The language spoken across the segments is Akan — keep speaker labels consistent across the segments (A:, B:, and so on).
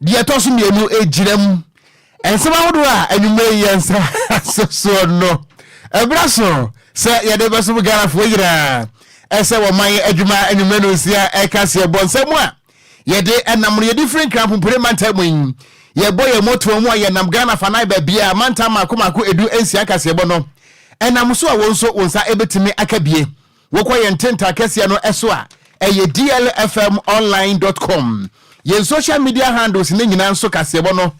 A: Deɛ ɛtɔ so mmienu gyina mu. Nsɛm ahodoɔ a anwummerɛ yi yɛn nsa sosoɔ no, ɛberɛ so sɛ yɛde bɛsom Ghanafoɔ nyinaa ɛsɛ wɔman adwuma anwummerɛ no nsia ɛka seɛ bɔ nsɛm a yɛde ɛnam no yɛde firi Nkran Pumpuni mantam mu yi. Yɛbɔ yɛn motoɔ mu a yɛnam Ghana fanan baabiara mantam mako mako 16 kaseɛbɔ no ɛnam so a wɔn nso wɔn nsa ɛbɛtumi aka bie. Wokɔ yɛn ntentan kɛseɛ no so a, ɛyɛ dlfmonline.com. Yɛn social media handles no nyinaa nso kaseɛbɔ no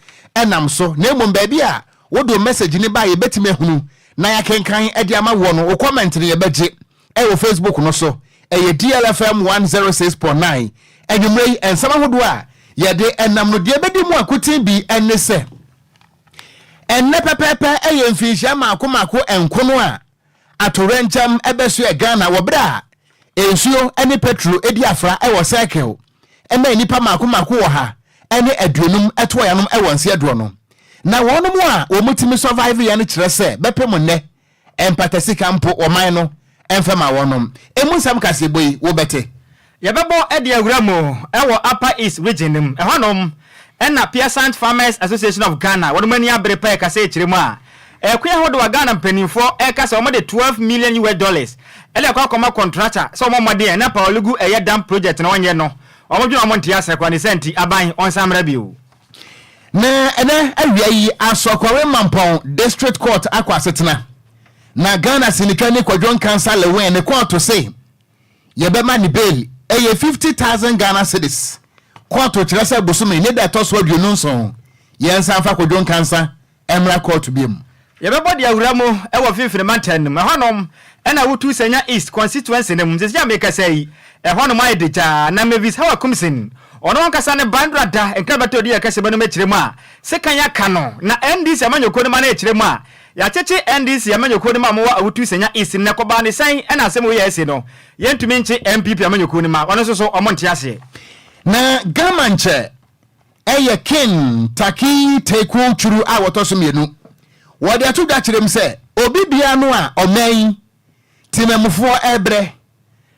A: nam so, na mmom baabi a wode wo message no ba a yɛbɛtumi ahunu na yɛakenkan de ama woɔ no, wo comment no yɛbɛgye wɔ Facebook no so. Ɛyɛ DLFM 106.9. Anwummerɛ yi, nsɛm ahodoɔ a yɛde nam no, deɛ ɛbɛdi mu akoten bi ne sɛ, ɛnnɛ pɛpɛɛpɛ yɛ mfinhyia mmaako mmaako nkono a Atoyerɛnkyɛm bɛsoɛ Ghana wɔ berɛ a nsuo ne pɛtro di afra wɔ Circle ma nnipa mmaako mmaako 150 toɔyanom wɔ nseɛdoɔ no. Na wɔnom a wɔtumi survive yɛ no kyerɛ sɛ bɛpem nnɛ mpatasika mpo ɔman no mfa ma wɔnom. Emu nsɛm kaseɛbɔ yi wobɛte.
B: Yɛbɛbɔ de awura mu wɔ Upper East Region no mu. Ɛhɔnom na Peasant Farmers Association of Ghana wɔnom ani abere pɛɛ kasa ɛkyerɛ mu a ɛkwan ahodoɔ a Ghana mpaninfoɔ ɛreka sɛ wɔde 12 million US dollars ɛde akɔ akɔma contractor sɛ wɔmmɔ mmɔden na Pwalugu ɛyɛ dam project no wɔnyɛ no wɔn dwene wɔn nte aseɛ koraa ne saa nti aban ɔnsan mmra bio.
A: Na ɛnɛ awia yi Asɔkɔre Mampɔn District Court akɔ asetena na Ghana sinikani Kwadwo Nkansah Lewin ne kɔɔto se yɛbɛma no bail ɛyɛ 50,000 Ghana cedis. Kɔɔto kyerɛ sɛ bosome ne da ɛtɔ so 27 yɛnsan mfa Kwadwo Nkansah mmra kɔɔto biom.
B: Yɛbɛbɔ de awura mu wɔ Mfimfini Mantam no mu. Ɛhɔnom na wotu Sanya East Constituency no mu. Seesei a merekasa yi, ɛhɔnom ayɛ dagyaa. Na Mavis Hawa Kumsin, ɔno ankasa ne Bandra da nkrabata a odi yɛn kɛseyɛ no akyerɛ mu a sekan aka no. Na NDC amanyɔkuo no ma no rekyerɛ mu a yɛakyekye NDC amanyɔkuo no ma wɔwɔ Awutu Sanya East no. Na ɛkɔbaa ne sɛn na asɛm wei a asi no, yɛntumi nkye NPP amanyɔkuo no ma wɔn nso so wɔnte aseɛ.
A: Na Gama nkyɛ yɛ Ken Taki Teku Twuru a wɔtɔ so mmienu. Wɔde ato dwa kyerɛ mu sɛ obi biara no a ɔman yi temanmufoɔ rebrɛ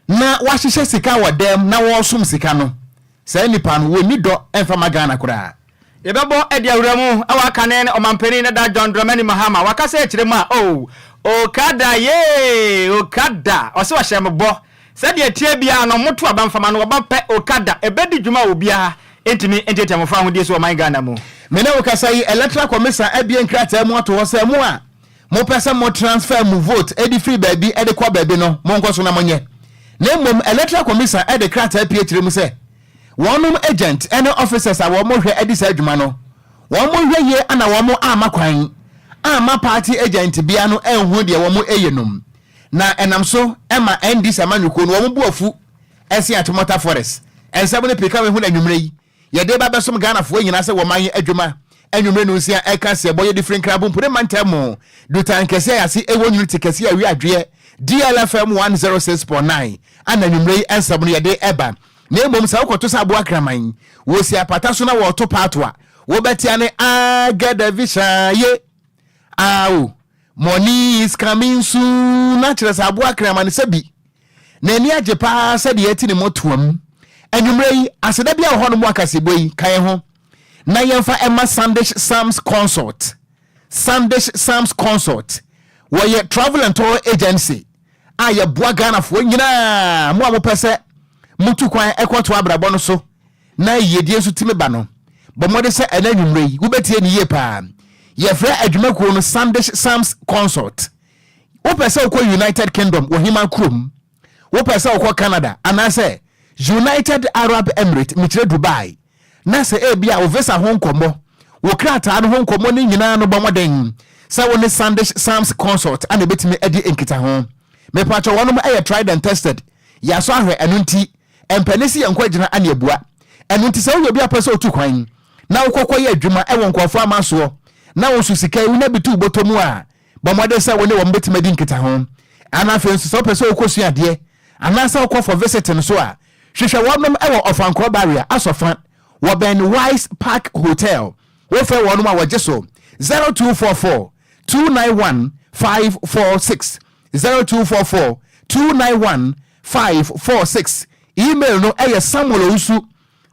A: na wɔahyehyɛ sika wɔ dɛm na wɔresom sika no, saa nnipa no wɔnni dɔ mfa ma Ghana koraa.
B: Yɛbɛbɔ de awura mu wɔ akane ne Ɔmanpanin dada John Dramani Mahama wakasa akyerɛ mu a oh Okada yee Okada ɔse ɔhyɛ me bɔ sɛdeɛ ɛteɛ biara no moto aba mfama no wɔba pɛ Okada ɛbɛdi dwuma a obiara ntumi ntiatia mmɔfra ahodie so wɔ ɔman Ghana mu.
A: Me ne wo kasa yi, Electoral Commission abue nkrataa mu ato hɔ sɛ mo a mopɛ sɛ mo transfer mo vote de firi baabi de kɔ baabi no, monkɔ so na monyɛ. Na mmom Electoral Commission de krataa pue kyerɛ mu sɛ wɔnom agent ne officers a wɔn hwɛ di saa adwuma no, wɔn nhwɛ yie na wɔn amma kwan amma party agent biara no anhu deɛ wɔn yɛ nom. Na ɛnam so ma NDC amanyɔkuo no wɔn bo afu se Achimota Forest nsɛm no pii ka ho na anwummerɛ yi yɛde reba abɛsom Ghanafoɔ nyinaa sɛ wɔman adwuma anwummerɛ nonsia ɛka seɛbɔ yɛde firi Nkrabo Mpore mantam mu Dutan kɛseɛ a yɛase ɛwɔ Unity kɛseɛ a ɛwe adweɛ DLFM 106.9 ana anwummerɛ yi nsɛm no yɛde ɛba. Na mmom sɛ wokɔto sɛ aboa kraman wɔsi apata so na wɔreto paato a wobɛtea ne agadavisha ye ao money is coming soon na kyerɛ sɛ aboa kraman sɛ bi N'ani agye paa sɛdeɛ yɛte ne mmɔtoam anwummerɛ yi. Aseda bi a wɔ hɔnom wɔ akaseɛbɔ yi ka yɛn ho na yɛmfa ɛma Sandish Sams Consult. Sandish Sams Consult, wɔyɛ travel and tour agency a yɛboa Ghanafoɔ nyinaa, mo a mopɛ sɛ motu kwan kɔto abrabɔ no so na yiedie nso tumi ba no. Bɔ mmɔden sɛ ɛnɛ anwummerɛ yi wobɛtie ne yie paa. Yɛfrɛ adwumakuo no Sandish Sams Consult. Wopɛ sɛ wokɔ United Kingdom, wɔ heman kurom? Wopɛ sɛ wokɔ Canada anaasɛ United Arab Emirate, mekyerɛ Dubai, na sɛ ebia wo visa ho nkɔmmɔ, wo krataa no ho nkɔmmɔ no nyinaa no, bɔ mmɔden sɛ wo ne Sandish Sams Consult ana ebetumi adi nkitaho. Mepakyɛw, wɔnom yɛ tried and tested, yɛasɔ ahwɛ, ɛno nti mpɛ ne se yɛnkɔ agyina ane abua. Ɛno nti sɛ woyɛ obi a wopɛ sɛ otu kwan na wokɔ kɔyɛ adwuma wɔ nkurɔfoɔ aman soɔ na wo nso sika yi wonya bi to wo bɔtɔ mu a, Bɔ mmɔden sɛ wo ne wɔn bɛtumi adi nkitaho. Ɛna afei nso sɛ wopɛ sɛ wokɔsua adeɛ anaasɛ wokɔ for visit nso a, hwehwɛ wɔnom wɔ Ɔfankorɔ Barrier, Asɔfa, wɔbɛn Wise Park Hotel. Wofrɛ wɔnom a wɔgye so 0244 291 546, 0244 291 546. Email no yɛ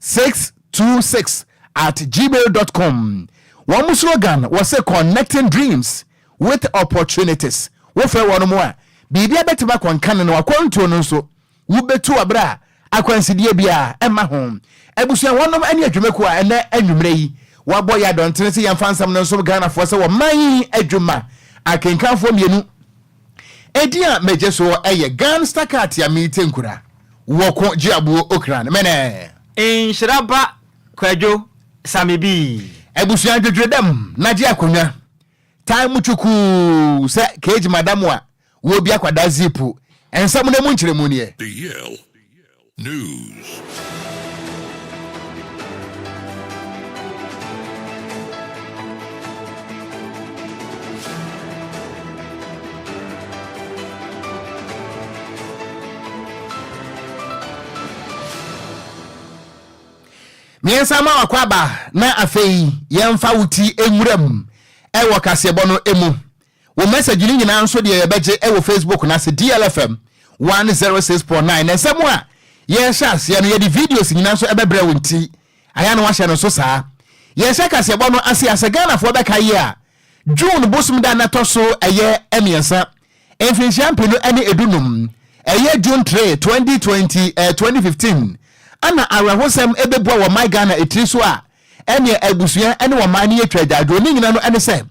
A: samuelowusu626 at gmail dot com. Wɔn slogan wɔ sɛ Connecting Dreams with Opportunities. Wofrɛ wɔn mu a, biribi abɛtumi akɔnkane no akwantuo no nso wobɛtu wɔ berɛ a akwansideɛ biara ɛma ho. Abusua wɔnom ne adwumakuo a ɛnɛ anwummerɛ yi wɔabɔ yɛ adɔntene sɛ yɛmfa nsɛm no nsom Ghanafoɔ sɛ wɔman adwuma akenkanfoɔ mmienu. Edin a megye soɔ yɛ Gansta Katia Mite Nkura Wɔko Gye Abuo Okran Mene.
B: Nhyira ba Kwadwo Same Bii.
A: Abusua dwedwe dɛm na gye akonnwa. Tae mu twukuu sɛ keegi madam a wɔrebi akwadaa ziipu. Nsɛm no mu nkyerɛmu nie.
C: The Yale News.
A: Mmiɛnsa ma wakɔ aba na afei yɛmfa wo ti nwura mu ɛwɔ kaseɛbɔ no mu. Wo message no nyinaa nso deɛ yɛbɛgye ɛwɔ Facebook no ase DLFM 106.9. Na nsɛm a yɛrehyɛ aseɛ no yɛde videos nyinaa nso ɛbɛbrɛ wo nti ayɛ na wahyɛ no nso saa. Yɛhyɛ kaseɛbɔ no ase a sɛ Ghanafoɔ bɛka yie a June bosom da na ɛtɔ so ɛyɛ mmiɛnsa mfinhyia mpenu ne edunum ɛyɛ June 3, 2020, eh, 2015 ana awerɛhosɛm ɛbɛbua wɔ my Ghana etiri so a ɛneɛ abusua ne ɔman no yɛ twa agyaadwoɔ ne nyina no ɛne sɛ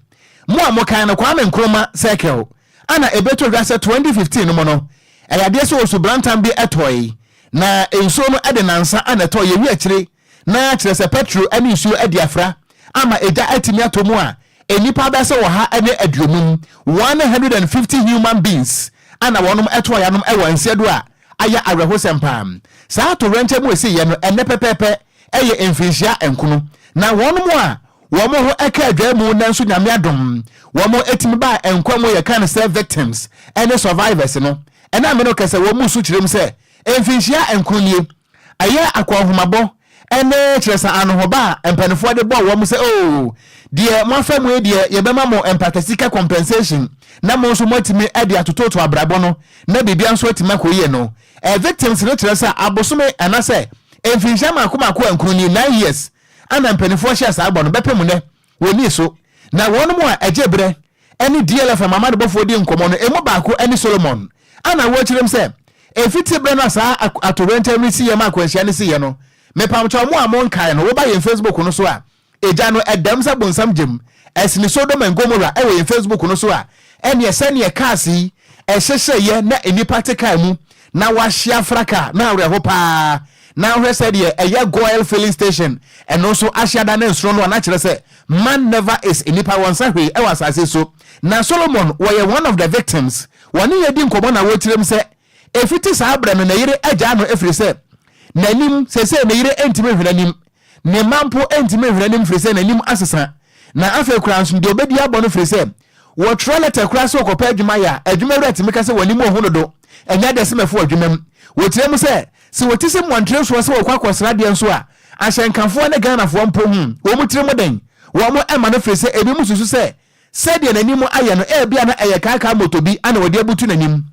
A: mo a mokan no Kwame Nkrumah Circle ana ɛbɛtɔ dwa sɛ 2015 no mu no ɛyɛ adeɛ sɛ osubrantam bi ɛtɔe na nsuo no ɛde nansa ana ɛtɔ yɛwi akyire na kyerɛ sɛ pɛtro ne nsuo adi afra ama egya atumi atɔ mu a nnipa bɛyɛ sɛ 150, 150 human beings ana wɔnom ɛto ayanom ɛwɔ nseɛ do a ayɛ awerɛhosɛm paa. Saa atowerɛnkyɛm mu ɛsiiɛ no ɛnnɛ pɛpɛɛpɛ ɛyɛ mfinhyia nkono na wɔnom a wɔn ho ɛka adwaa mu nanso Nyame adom wɔn ɛtumi baa nkwa mu yɛka no sɛ victims ɛne survivors no ɛna me no kɛsɛ wɔn mu su kyerɛ mu sɛ mfinhyia nkono nie ɛyɛ akɔnhomabɔ ɛne kyerɛ sɛ anohoba a mpanimfoɔ de bɔɔ wɔn sɛ oo deɛ moafa mu yi deɛ yɛbɛma mo mpatasika compensation na mo nso moatumi de atototo abrabɔ no na biribia nso atumi akɔ yie no eh, victims no kyerɛ sɛ abosome anasɛ mfinhyia mako mako a nkron ni 9 years ana mpanimfoɔ hyɛ saa bɔ no bɛpɛ mu nɛ wɔni so. Na wɔn mu a ɛgye berɛ ɛne DLFM amanebɔfoɔ di nkɔmmɔ no emu baako ɛne Solomon ana wɔkyerɛm sɛ ɛfiti berɛ no a saa atowerɛnkyɛm no siyɛ ma akwanhyia no siyɛ no mepamkyɛw mo a monkae no woba yɛn Facebook no so a ɛgya no ɛdɛm sɛ bonsam gyem ɛsene Sodom and Gomorrah ɛwɔ yɛn Facebook no so a ɛneɛ sɛneɛ cars yi ɛhyehyɛeɛ na nnipa te kaa mu na wahyia afra kaa na awerɛho paa na wohwɛ sɛ deɛ ɛyɛ Goil filling station ɛno nso ahyia da ne nsono no a na kyerɛ sɛ man never is nnipa wɔn nsa hwee ɛwɔ asase so. Na Solomon wɔyɛ one of the victims wɔne yɛ di nkɔmmɔ na wɔkyerɛm sɛ ɛfiti saa berɛ no ne yere agyaa no ɛfiri sɛ n'anim sɛsɛ ne yere ntumi nhwɛ n'anim, ne mma mpo ntumi nhwɛ n'anim firi sɛ n'anim asesa. Na afei koraa nso deɛ ɔbɛdi abɔ no firi sɛ wɔtwerɛ lɛtɛ koraa sɛ ɔkɔpɛ adwuma yɛ a adwuma wura tumi ka sɛ wɔn anim ɔho dodo ɛnyɛ adeɛ sɛ mɛfo adwuma mu. Wɔkyerɛ mu sɛ sɛ wɔti sɛ mmɔntere soɔ sɛ wɔkɔ akɔsra deɛ nso a ahyɛnkafoɔ ne Ghanafoɔ mpo hu wɔn tiri mu den wɔn ɛma no firi sɛ ebi mu susu sɛ sɛdeɛ n'anim ayɛ no ebia na ɛyɛ kaakaa moto bi ana wɔde abutu n'anim.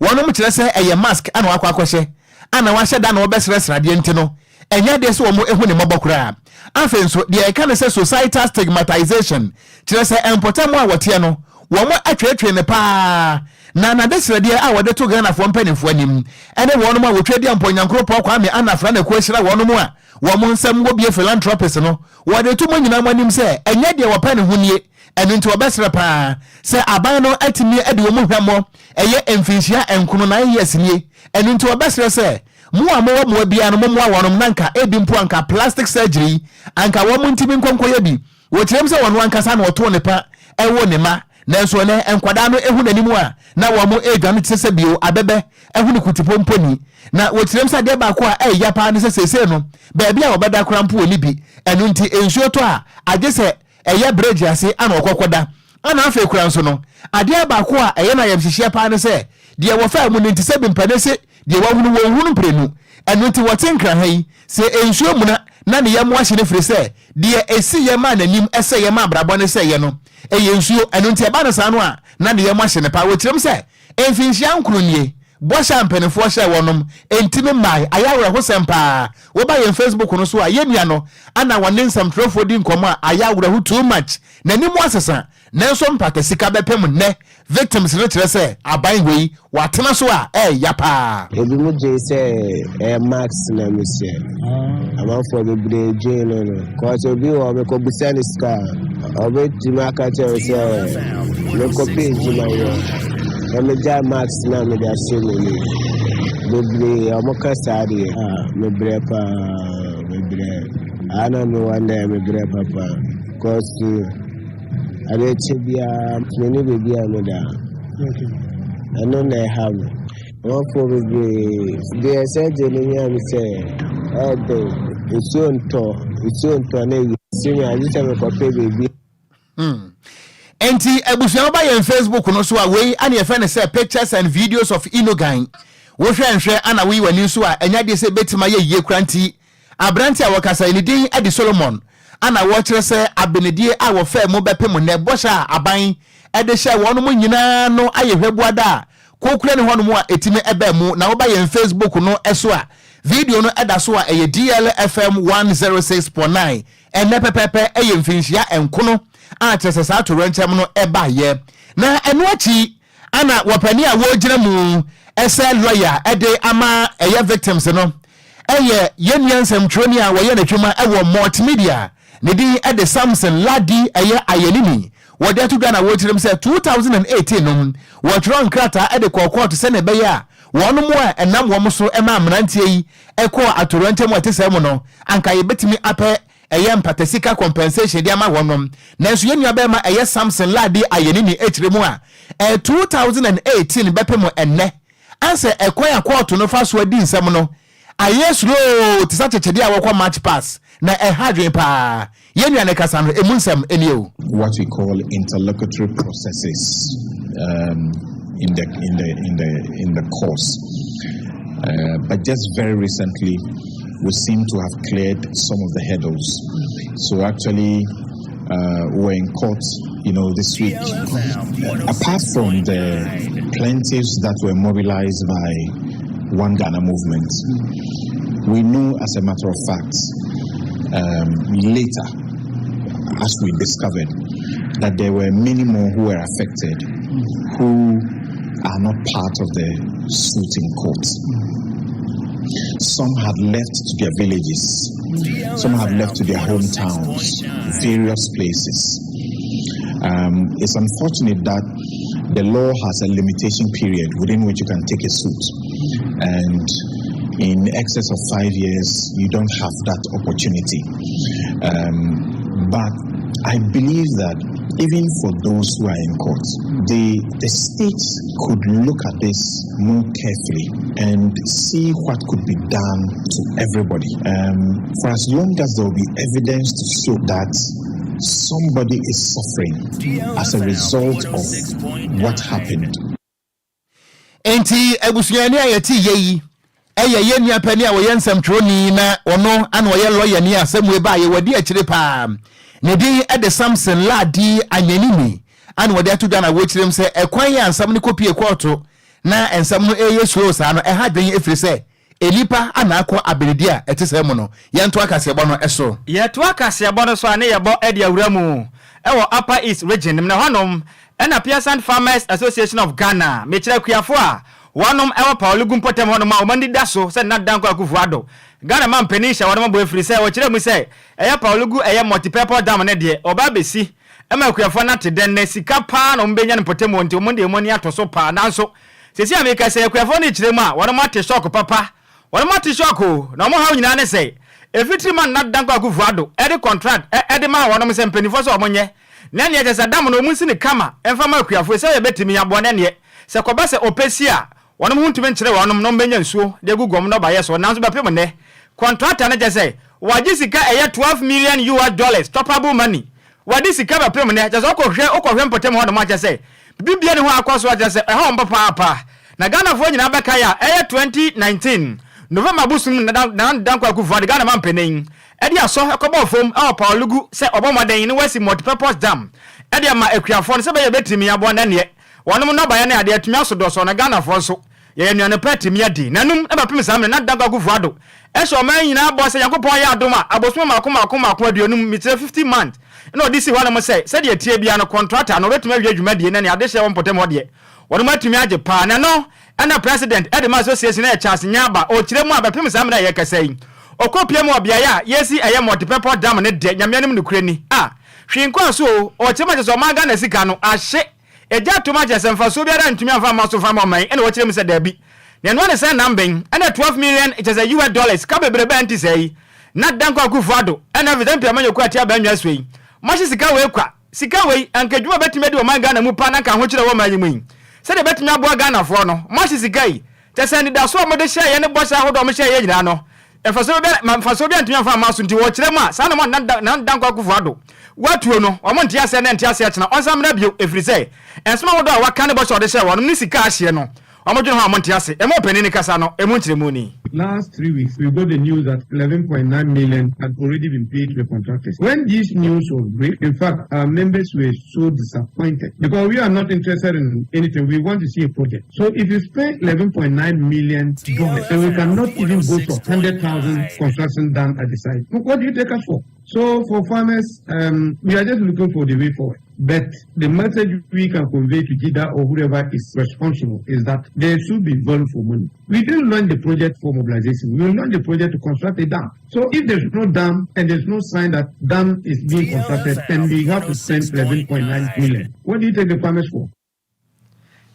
A: Wɔnom kyerɛ sɛ ɛyɛ mask ana wakɔ akɔhyɛ ana wahyɛ da na wɔbɛsrɛsrɛ adeɛ nti no ɛnyɛ adeɛ sɛ wɔn ehu ne mmɔbɔ koraa. Afei nso deɛ ɛka ne sɛ societal stigmatization kyerɛ sɛ mpɔtam a wɔteɛ no wɔn atwetwe ne paa. Na n'adesrɛdeɛ a wɔde to Ghanafoɔ mpanimfoɔ anim ɛne wɔnom a wɔtwa di ampɔnyankoropɔn Kwame Anafra na ɛkɔ ahyira wɔnom a wɔn nsɛm wɔ bie philanthropist no wɔde to mo nyinaa mo anim sɛ ɛnyɛ deɛ wɔpɛ ne ho nie. Ɛno nti wɔbɛsrɛ paa sɛ aban no atumi de wɔn mu hwɛmmɔ ɛyɛ mfinhyia nkono 9 years nie. Ɛno nti wɔbɛsrɛ sɛ mo a mowɔ mmoa biara no mommoa wɔnom na nka ebi mpo anka plastic surgery anka wɔn ntumi nkɔnkɔyɛ bi. Wɔkyerɛm sɛ wɔn ankasa na wɔtoo ne pa ɛwɔ ne ma nanso ɛnɛ nkwadaa no ehu n'anim a na wɔn redwane te sɛ bio abɛbɛ ɛho ne kutipɔ mponi. Na wɔkyerɛm sɛ adeɛ baako a ɛyɛ paa ne sɛ seesei no baabi a wɔbɛda koraa mpo wɔ ne bi. Ɛno nti nsuo tɔ a agye sɛ ɛyɛ bridge ase ana ɔkɔkɔ da. Ana afei koraa nso no adeɛ baako a ɛyɛ no ayamhyehyeɛ paa ne sɛ deɛ wɔfaa mu no nti sɛ bi mpane se deɛ wahunu wɔnhunu mprenu. Ɛno nti wɔte nkra ha yi sɛ nsuo muna na ne yam ahye no firi sɛ deɛ ɛsi yɛ maa n'anim ɛsɛ yɛ ma abrabɔ ne sɛ yɛ no ɛyɛ nsuo. Ɛno nti ɛba no saa no a na ne yam ahye no paa. Wɔkyerɛm sɛ mfinhyia nkron nie. Bɔhyɛ a mpanimfoɔ hyɛɛ wɔnom ntimi mmae. Ayɛ awerɛhosɛm paa. Woba yɛn Facebook no so a, yɛn nua no ana wɔne nsɛmtwerɛfoɔ di nkɔmmɔ a, ayɛ awerɛho too much. N'anim asesa. Nanso mpata sika bɛpem nnɛ. Victims no kyerɛ sɛ aban wei, watena so a, ɛɛya paa.
D: Ebinom dwen sɛ ɛyɛ mask na mehyɛ. Amanfoɔ bebree dwen no no. Cause obi wɔ hɔ mekɔbisa no sika a, ɔbɛtumi aka kyerɛ me sɛ mekɔpɛ adwuma yɛ na megyae mask na mede ahyɛ m'ani. Bebree wɔka saa deɛ. Ah, mebrɛ paa, mebrɛ. Aha na mewɔ ndɛ mebrɛ papa. Cause adeɛ kye biara menni baabi a meda. Ɛno na ɛha me. Amanfoɔ bebree deɛ sɛ gye no hia me sɛ ɛyɛ den nsuo ntɔ nsuo ntɔ na ewi si me agye sɛ mekɔpɛ baabi.
A: Hmm. Enti abusua woba yɛn Facebook no so a wei ana yɛfrɛ no sɛ pictures and videos of Inogan. Wohwɛ nhwɛ ana woyi w'ani nso a ɛnyɛ adeɛ sɛ ɛbɛtumi ayɛ yie kora nti Aberante a wɔkasa yi, ne din de Solomon, a na wɔkyerɛ sɛ abenedie a wɔfaa mu bɛpem nnɛ bɔhyɛ a aban de hyɛɛ wɔnom nyinaa no ayɛ hwɛbuada a kokura ni hɔnom a ɛtumi baa mu. Na woba yɛn Facebook no so a, video no da so a ɛyɛ DLFM 106.9. Ɛnnɛ pɛpɛɛpɛ ɛyɛ mfinhyia nkono a kyerɛ sɛ saa towerɛnkyɛm no baeɛ. Na ɛno akyi Ana wɔpanin a wɔgyina mu sɛ lɔya de ama ɛyɛ victims no yɛ yɛn nua nsɛmtwerɛni a wɔyɛ n'adwuma wɔ Multimedia, ne din de Samson Ladi ɛyɛ Ayenini. Wɔde ato dwa na wɔkyerɛ mu sɛ 2018 no wɔtwerɛ nkrataa de kɔɔ kɔɔto sɛnea ɛbɛyɛ a wɔn a ɛnam wɔn so maa mmeranteɛ yi kɔɔ atoyerɛnkyɛm a ɛte saa mu no anka yɛbɛtumi apɛ ɛyɛ mpatasika compensation de ama wɔnom. Nanso yɛn nuabarima ɛyɛ Samson Ladi Ayenini kyerɛ mu a, ɛyɛ 2018 bɛpem ɛnnɛ ansɛ ɛkwan a kɔɔto no fa so adi nsɛm no ayɛ slow te sɛ akyekyedeɛ a wɔkɔ march pass na ɛha adwene paa. Yɛn nua no kasa no ɛmu nsɛm nie o.
E: What we call interlocutory processes um, in the in the in the in the course. Uh, but just very recently, we seem to have cleared some of the hurdles. So actually, uh, we're in court, you know, this week. Apart from the plaintiffs that were mobilized by One Ghana Movement, we know as a matter of fact, um, later, as we discovered, that there were many more who were affected who are not part of the suit in court. Some had left to their villages, some have left to their hometowns, various places. Um, it's unfortunate that the law has a limitation period within which you can take a suit. And in excess of five years, you don't have that opportunity. Um, but I believe that even for those who are in court, the, the state could look at this more carefully and see what could be done to everybody. Um, for as long as there will be evidence to show that somebody is suffering as a result of what happened.
A: Enti abusuani a yɛte yɛ yi yɛ yɛn nua panin a ɔyɛ nsɛmtwerɛni na ɔno ana ɔyɛ lɔyani a asɛm wei baeɛ wadi akyire paa. Ne din de Samson Ladi Anyenini ana wɔde ato dwa na wɔkyerɛ mu sɛ ɛkwan a nsɛm no kɔpie kɔɔto na nsɛm no ɛreyɛ slow saa no ɛha adwene ɛfiri sɛ nnipa ana akɔ abenedi a ɛte saa mu no. Yɛntoa kaseɛbɔ no so.
B: Yɛtoa kaseɛbɔ no so a ne yɛbɔ de awura mu wɔ Upper East Region no mu na ɛhɔnom na Peasant Farmers Association of Ghana, mekyerɛ akuafo a wɔnom wɔ Paolugu mpɔtam hɔnom a wɔn ani da so sɛ Nana Dankwa Akufo Addo, Ghana manpanin hyɛ wɔnom bɔ ɛfiri sɛ wɔkyerɛɛ mu sɛ ɛyɛ Paolugu ɛyɛ multi-purpose dam no deɛ wɔba abɛsi ma akuafoɔ no ate dɛn na sika paa na wɔbɛnya no mpɔtam hɔ nti wɔn deɛ wɔn ani ato so paa nanso seesei a mekasa yi akuafoɔ no rekyerɛ mu a wɔnom ate shock papa Wɔnom ate shock o, na wɔn haw nyinaa ne sɛ, ɛfitiri ma Nana Dankwa Akufo Addo de contract de maa wɔnom sɛ mpaninfoɔ sɛ wɔn nyɛ, na ɛneɛ kyerɛ sɛ dam no wɔn nsi no kama mfa ma akuafoɔ yi sɛ yɛbɛtumi aboa na ɛneɛ sɛ kɔba sɛ ɔpɛ si a wɔnom ho ntumi nkyere wɔnom na wɔn bɛnya nsuo de agugu wɔn nnɔbaeɛ so, nanso bɛpem nnɛ contractor no kyerɛ sɛ wagye sika ɛyɛ 12 million US dollars choppable money Wɔde sika bɛpem nnɛ, kyerɛ sɛ wokɔhwɛ wokɔhwɛ mpɔtam hɔnom a kyerɛ sɛ biribi biara nni hɔ a akɔ so a kyerɛ sɛ ɛha wɔn papaapa. Na Ghanafoɔ nyinaa bɛkae a ɛyɛ 2019 November bosom mu na Nana Dankwa Akufo-Addo, Ghana manpanin, de asɔ kɔbɔɔ fam wɔ Pwalugu sɛ ɔbɔ mmɔden na wasi multipurpose dam de ama akuafoɔ no sɛ ɛbɛyɛ a ɛbɛtumi aboa na ɛnneɛ wɔnom nnɔbaeɛ ne adeɛ atumi aso dɔsɔɔ na Ghanafoɔ nso. Yɛyɛ nnuane pa atumi adi. Nanom na bɛpem saa mmerɛ na Dankwa Akufo Addo hyɛ ɔman nyinaa bɔ sɛ Nyankopɔn ayɛ adom a abosome mmaako mmaako mmaako 50, mekyerɛ 50 months, na ɔde si hɔnom sɛ sɛdeɛ ɛteɛ biara no kɔntrata no ɔbɛtumi awie dwumadie na nea adehyeɛ wɔ mpɔtam hɔ deɛ wɔnom atumi agye paa na ɛno na President de ma Association no yɛ Charles Nyaba ɔkyerɛ mu a bɛpem saa mmerɛ a yɛrekasa yi ɔkɔ pie mu wɔ beaeɛ a yɛresi ɛyɛ Multipurpose Dam no deɛ Nyame anim nokorɛ ni a hwee nkɔɔ so o ɔkyerɛ mu a kyerɛ sɛ ɔman Ghana sika no ahye Egya atom akyerɛ sɛ mfasoɔ biara ntumi amfa amma so mfa mma ɔman yi, ɛna wɔkyerɛ mu sɛ daabi. Nea ɛnoa ne sɛ nam bɛn ɛna 12 million kyerɛ sɛ US dollars ka bebrebe a ɛnte saa yi na Dankwa Akufo Addo ɛna afei sɛ Mpiamanyɔ Kuo Atia Bannwa soɔ yi moahye sika wei kwa. Sika wei anka adwuma a ɛbɛtumi adi ɔman Ghana mu paa na anka ahokyerɛ wɔ ɔman yi mu yi sɛdeɛ ɛbɛtumi aboa Ghanafoɔ no moahye sika yi kyerɛ sɛ anidasoɔ a mode hyɛeɛ ne bɔhyɛ ahodoɔ a mohyɛeɛ nyinaa no Mfasoɔ biara ma mfasoɔ biara ntumi amfa amma so nti wɔkyerɛ mu a saa na wɔn Nana Nana Dankwa Akufo Addo watuo no wɔn nte aseɛ na ɛnte aseɛ kyena ɔnsan mmra bio ɛfiri sɛ nsɛm ahodoɔ a waka ne bɔhyɛ a ɔde hyɛɛ wɔnom ne sika a ahyeɛ no wɔn dwene ho a wɔn nte ase ɛma ɔpanin no kasa no ɛmu nkyerɛmu ni.
F: Last 3 weeks, we got the news that 11.9 million had already been paid to the contractors. When this news was briefed, in fact, our members were so disappointed because we are not interested in anything. We want to see a project. So if you spend 11.9 million dollars and we cannot even go to 100,000 construction done at the site, what do you take us for? So for farmers, we are just looking for the way forward. But the message we can convey to GYEEDA or whoever is responsible is that there should be value for money. We didn't launch the project for mobilization. We launched the project to construct a dam. So if there's no dam and there's no sign that dam is being constructed, and we have to spend 11.9 million, what do you take the farmers for?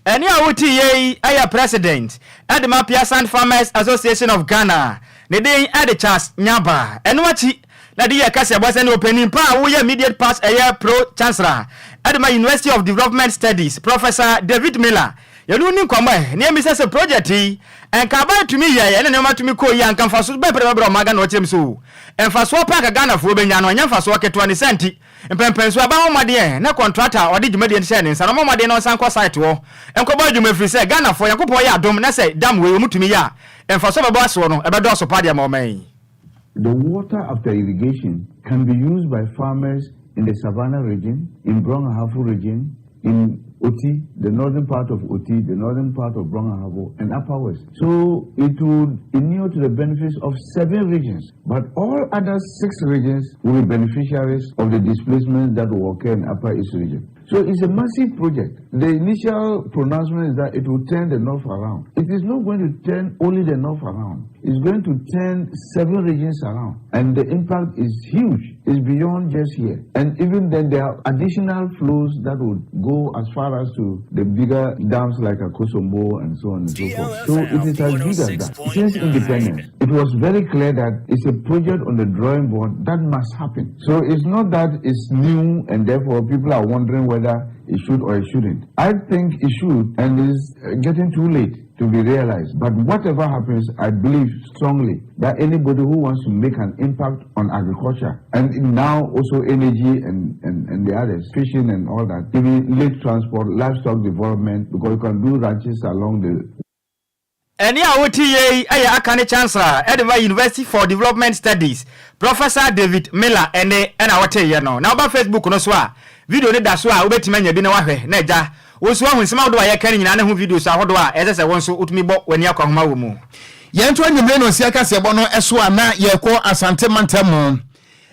B: Ɛnne a wote yei yɛ President de ma Peasant Farmers Association of Ghana, ne din de Charles Nyaba. Ɛno akyi na de yɛ kaseɛbɔ sɛ ne ɔpanin pa a woyɛ immediate past ɛyɛ Pro Chancellor de ma University of Development Studies, Professor David Miller. Yɛne wo ni nkɔmmɔ ɛ, na yɛmmisa sɛ project yi, nka aban tumi yɛeɛ na nneɛma tumi kɔɔ yie a, nka mfaso bɛn pɛ na ɛbɛbrɛ ɔman Ghana? Ɔkyerɛ mu sɛ oo, mfasoɔ pa a nka Ghanafoɔ bɛnya no, ɛnyɛ mfasoɔ ketewa, ne saa nti, Mpɛnpɛnso aban ho mmɔden ɛ na kɔntrata a ɔde dwumadie no hyɛɛ ne nsa no ɔmmɔ mmɔden na ɔnsan nkɔ site hɔ nkɔbɔ adwuma ɛfiri sɛ Ghanafoɔ Nyankopɔn yɛ adom na sɛ dam wei wɔn tumi yɛ a mfasoɔ a ɛbɛbɔ asoɔ no ɛbɛdɔɔso paa de ama ɔman yi.
G: The water after irrigation can be used by farmers in the Savannah region, in Brong Ahafo region, in Oti, the northern part of Oti, the northern part of Brong Ahafo, and Upper West. So it would inure to the benefits of seven regions, but all other six regions will be beneficiaries of the displacement that will occur in Upper East region. So it's a massive project. The initial pronouncement is that it will turn the north around. It is not going to turn only the north around. It's going to turn seven regions around. And the impact is huge. It's beyond just here. And even then, there are additional flows that would go as far as to the bigger dams like Akosombo and so on and so forth. So it is as big as that. Since independence, it was very clear that it's a project on the drawing board that must happen. So it's not that it's new and therefore people are wondering whether it should or it shouldn't. I think it should, and it's getting too late to be realized. But whatever happens, I believe strongly that anybody who wants to make an impact on agriculture and now also energy and the others, fishing and all that, even lake transport, livestock development, because you can do ranches along the
B: Ɛnne a wote yei yɛ Akane Chancellor de ma University for Development Studies, Professor David Miller nne na woteeɛ no. Na woba Facebook no so a, video no da so a wobɛtumi anya bi na woahwɛ na agya wo nso woahu nsɛm ahodoɔ a yɛka no nyinaa ne ho videos ahodoɔ a ɛsɛ sɛ wo nso wotumi bɔ w'ani akɔnhoma wɔ mu.
A: Yɛnto anwummere no nsia kaseɛbɔ no so a na yɛrekɔ Asante mantam mu.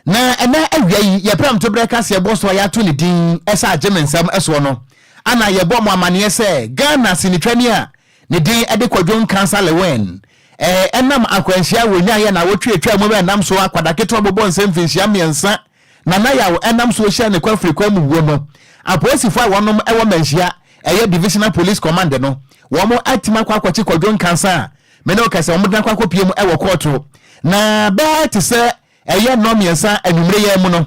A: Na ɛnɛ awia yi yɛpɛ mtoberɛ kaseɛbɔ so a yɛato ne din sɛ Agye Me Nsam soɔ no, ana yɛbɔ mo amaneɛ sɛ Ghana sinitwani a ne din de Kwadwo Nkansah Lewin ɛnam akwanhyia a wɔnyaeɛ na awɔtwe atwaa mu ɛnam so akwadaa ketewa bobɔ nsɛm mfinhyia 3 Nana Yaw ɛnam so hyɛɛ ne kwafiri kwan mu wuo no, apolisifoɔ a wɔnom ɛwɔ Manhyia ɛyɛ Divisional Police Command no, wɔn atumi akɔ akɔkye Kwadwo Nkansah a me ne wo kasa wɔn de no akɔ akɔpie mu ɛwɔ kɔɔto na bɛɛ te sɛ ɛyɛ nnɔn 3 anwummere yi mu no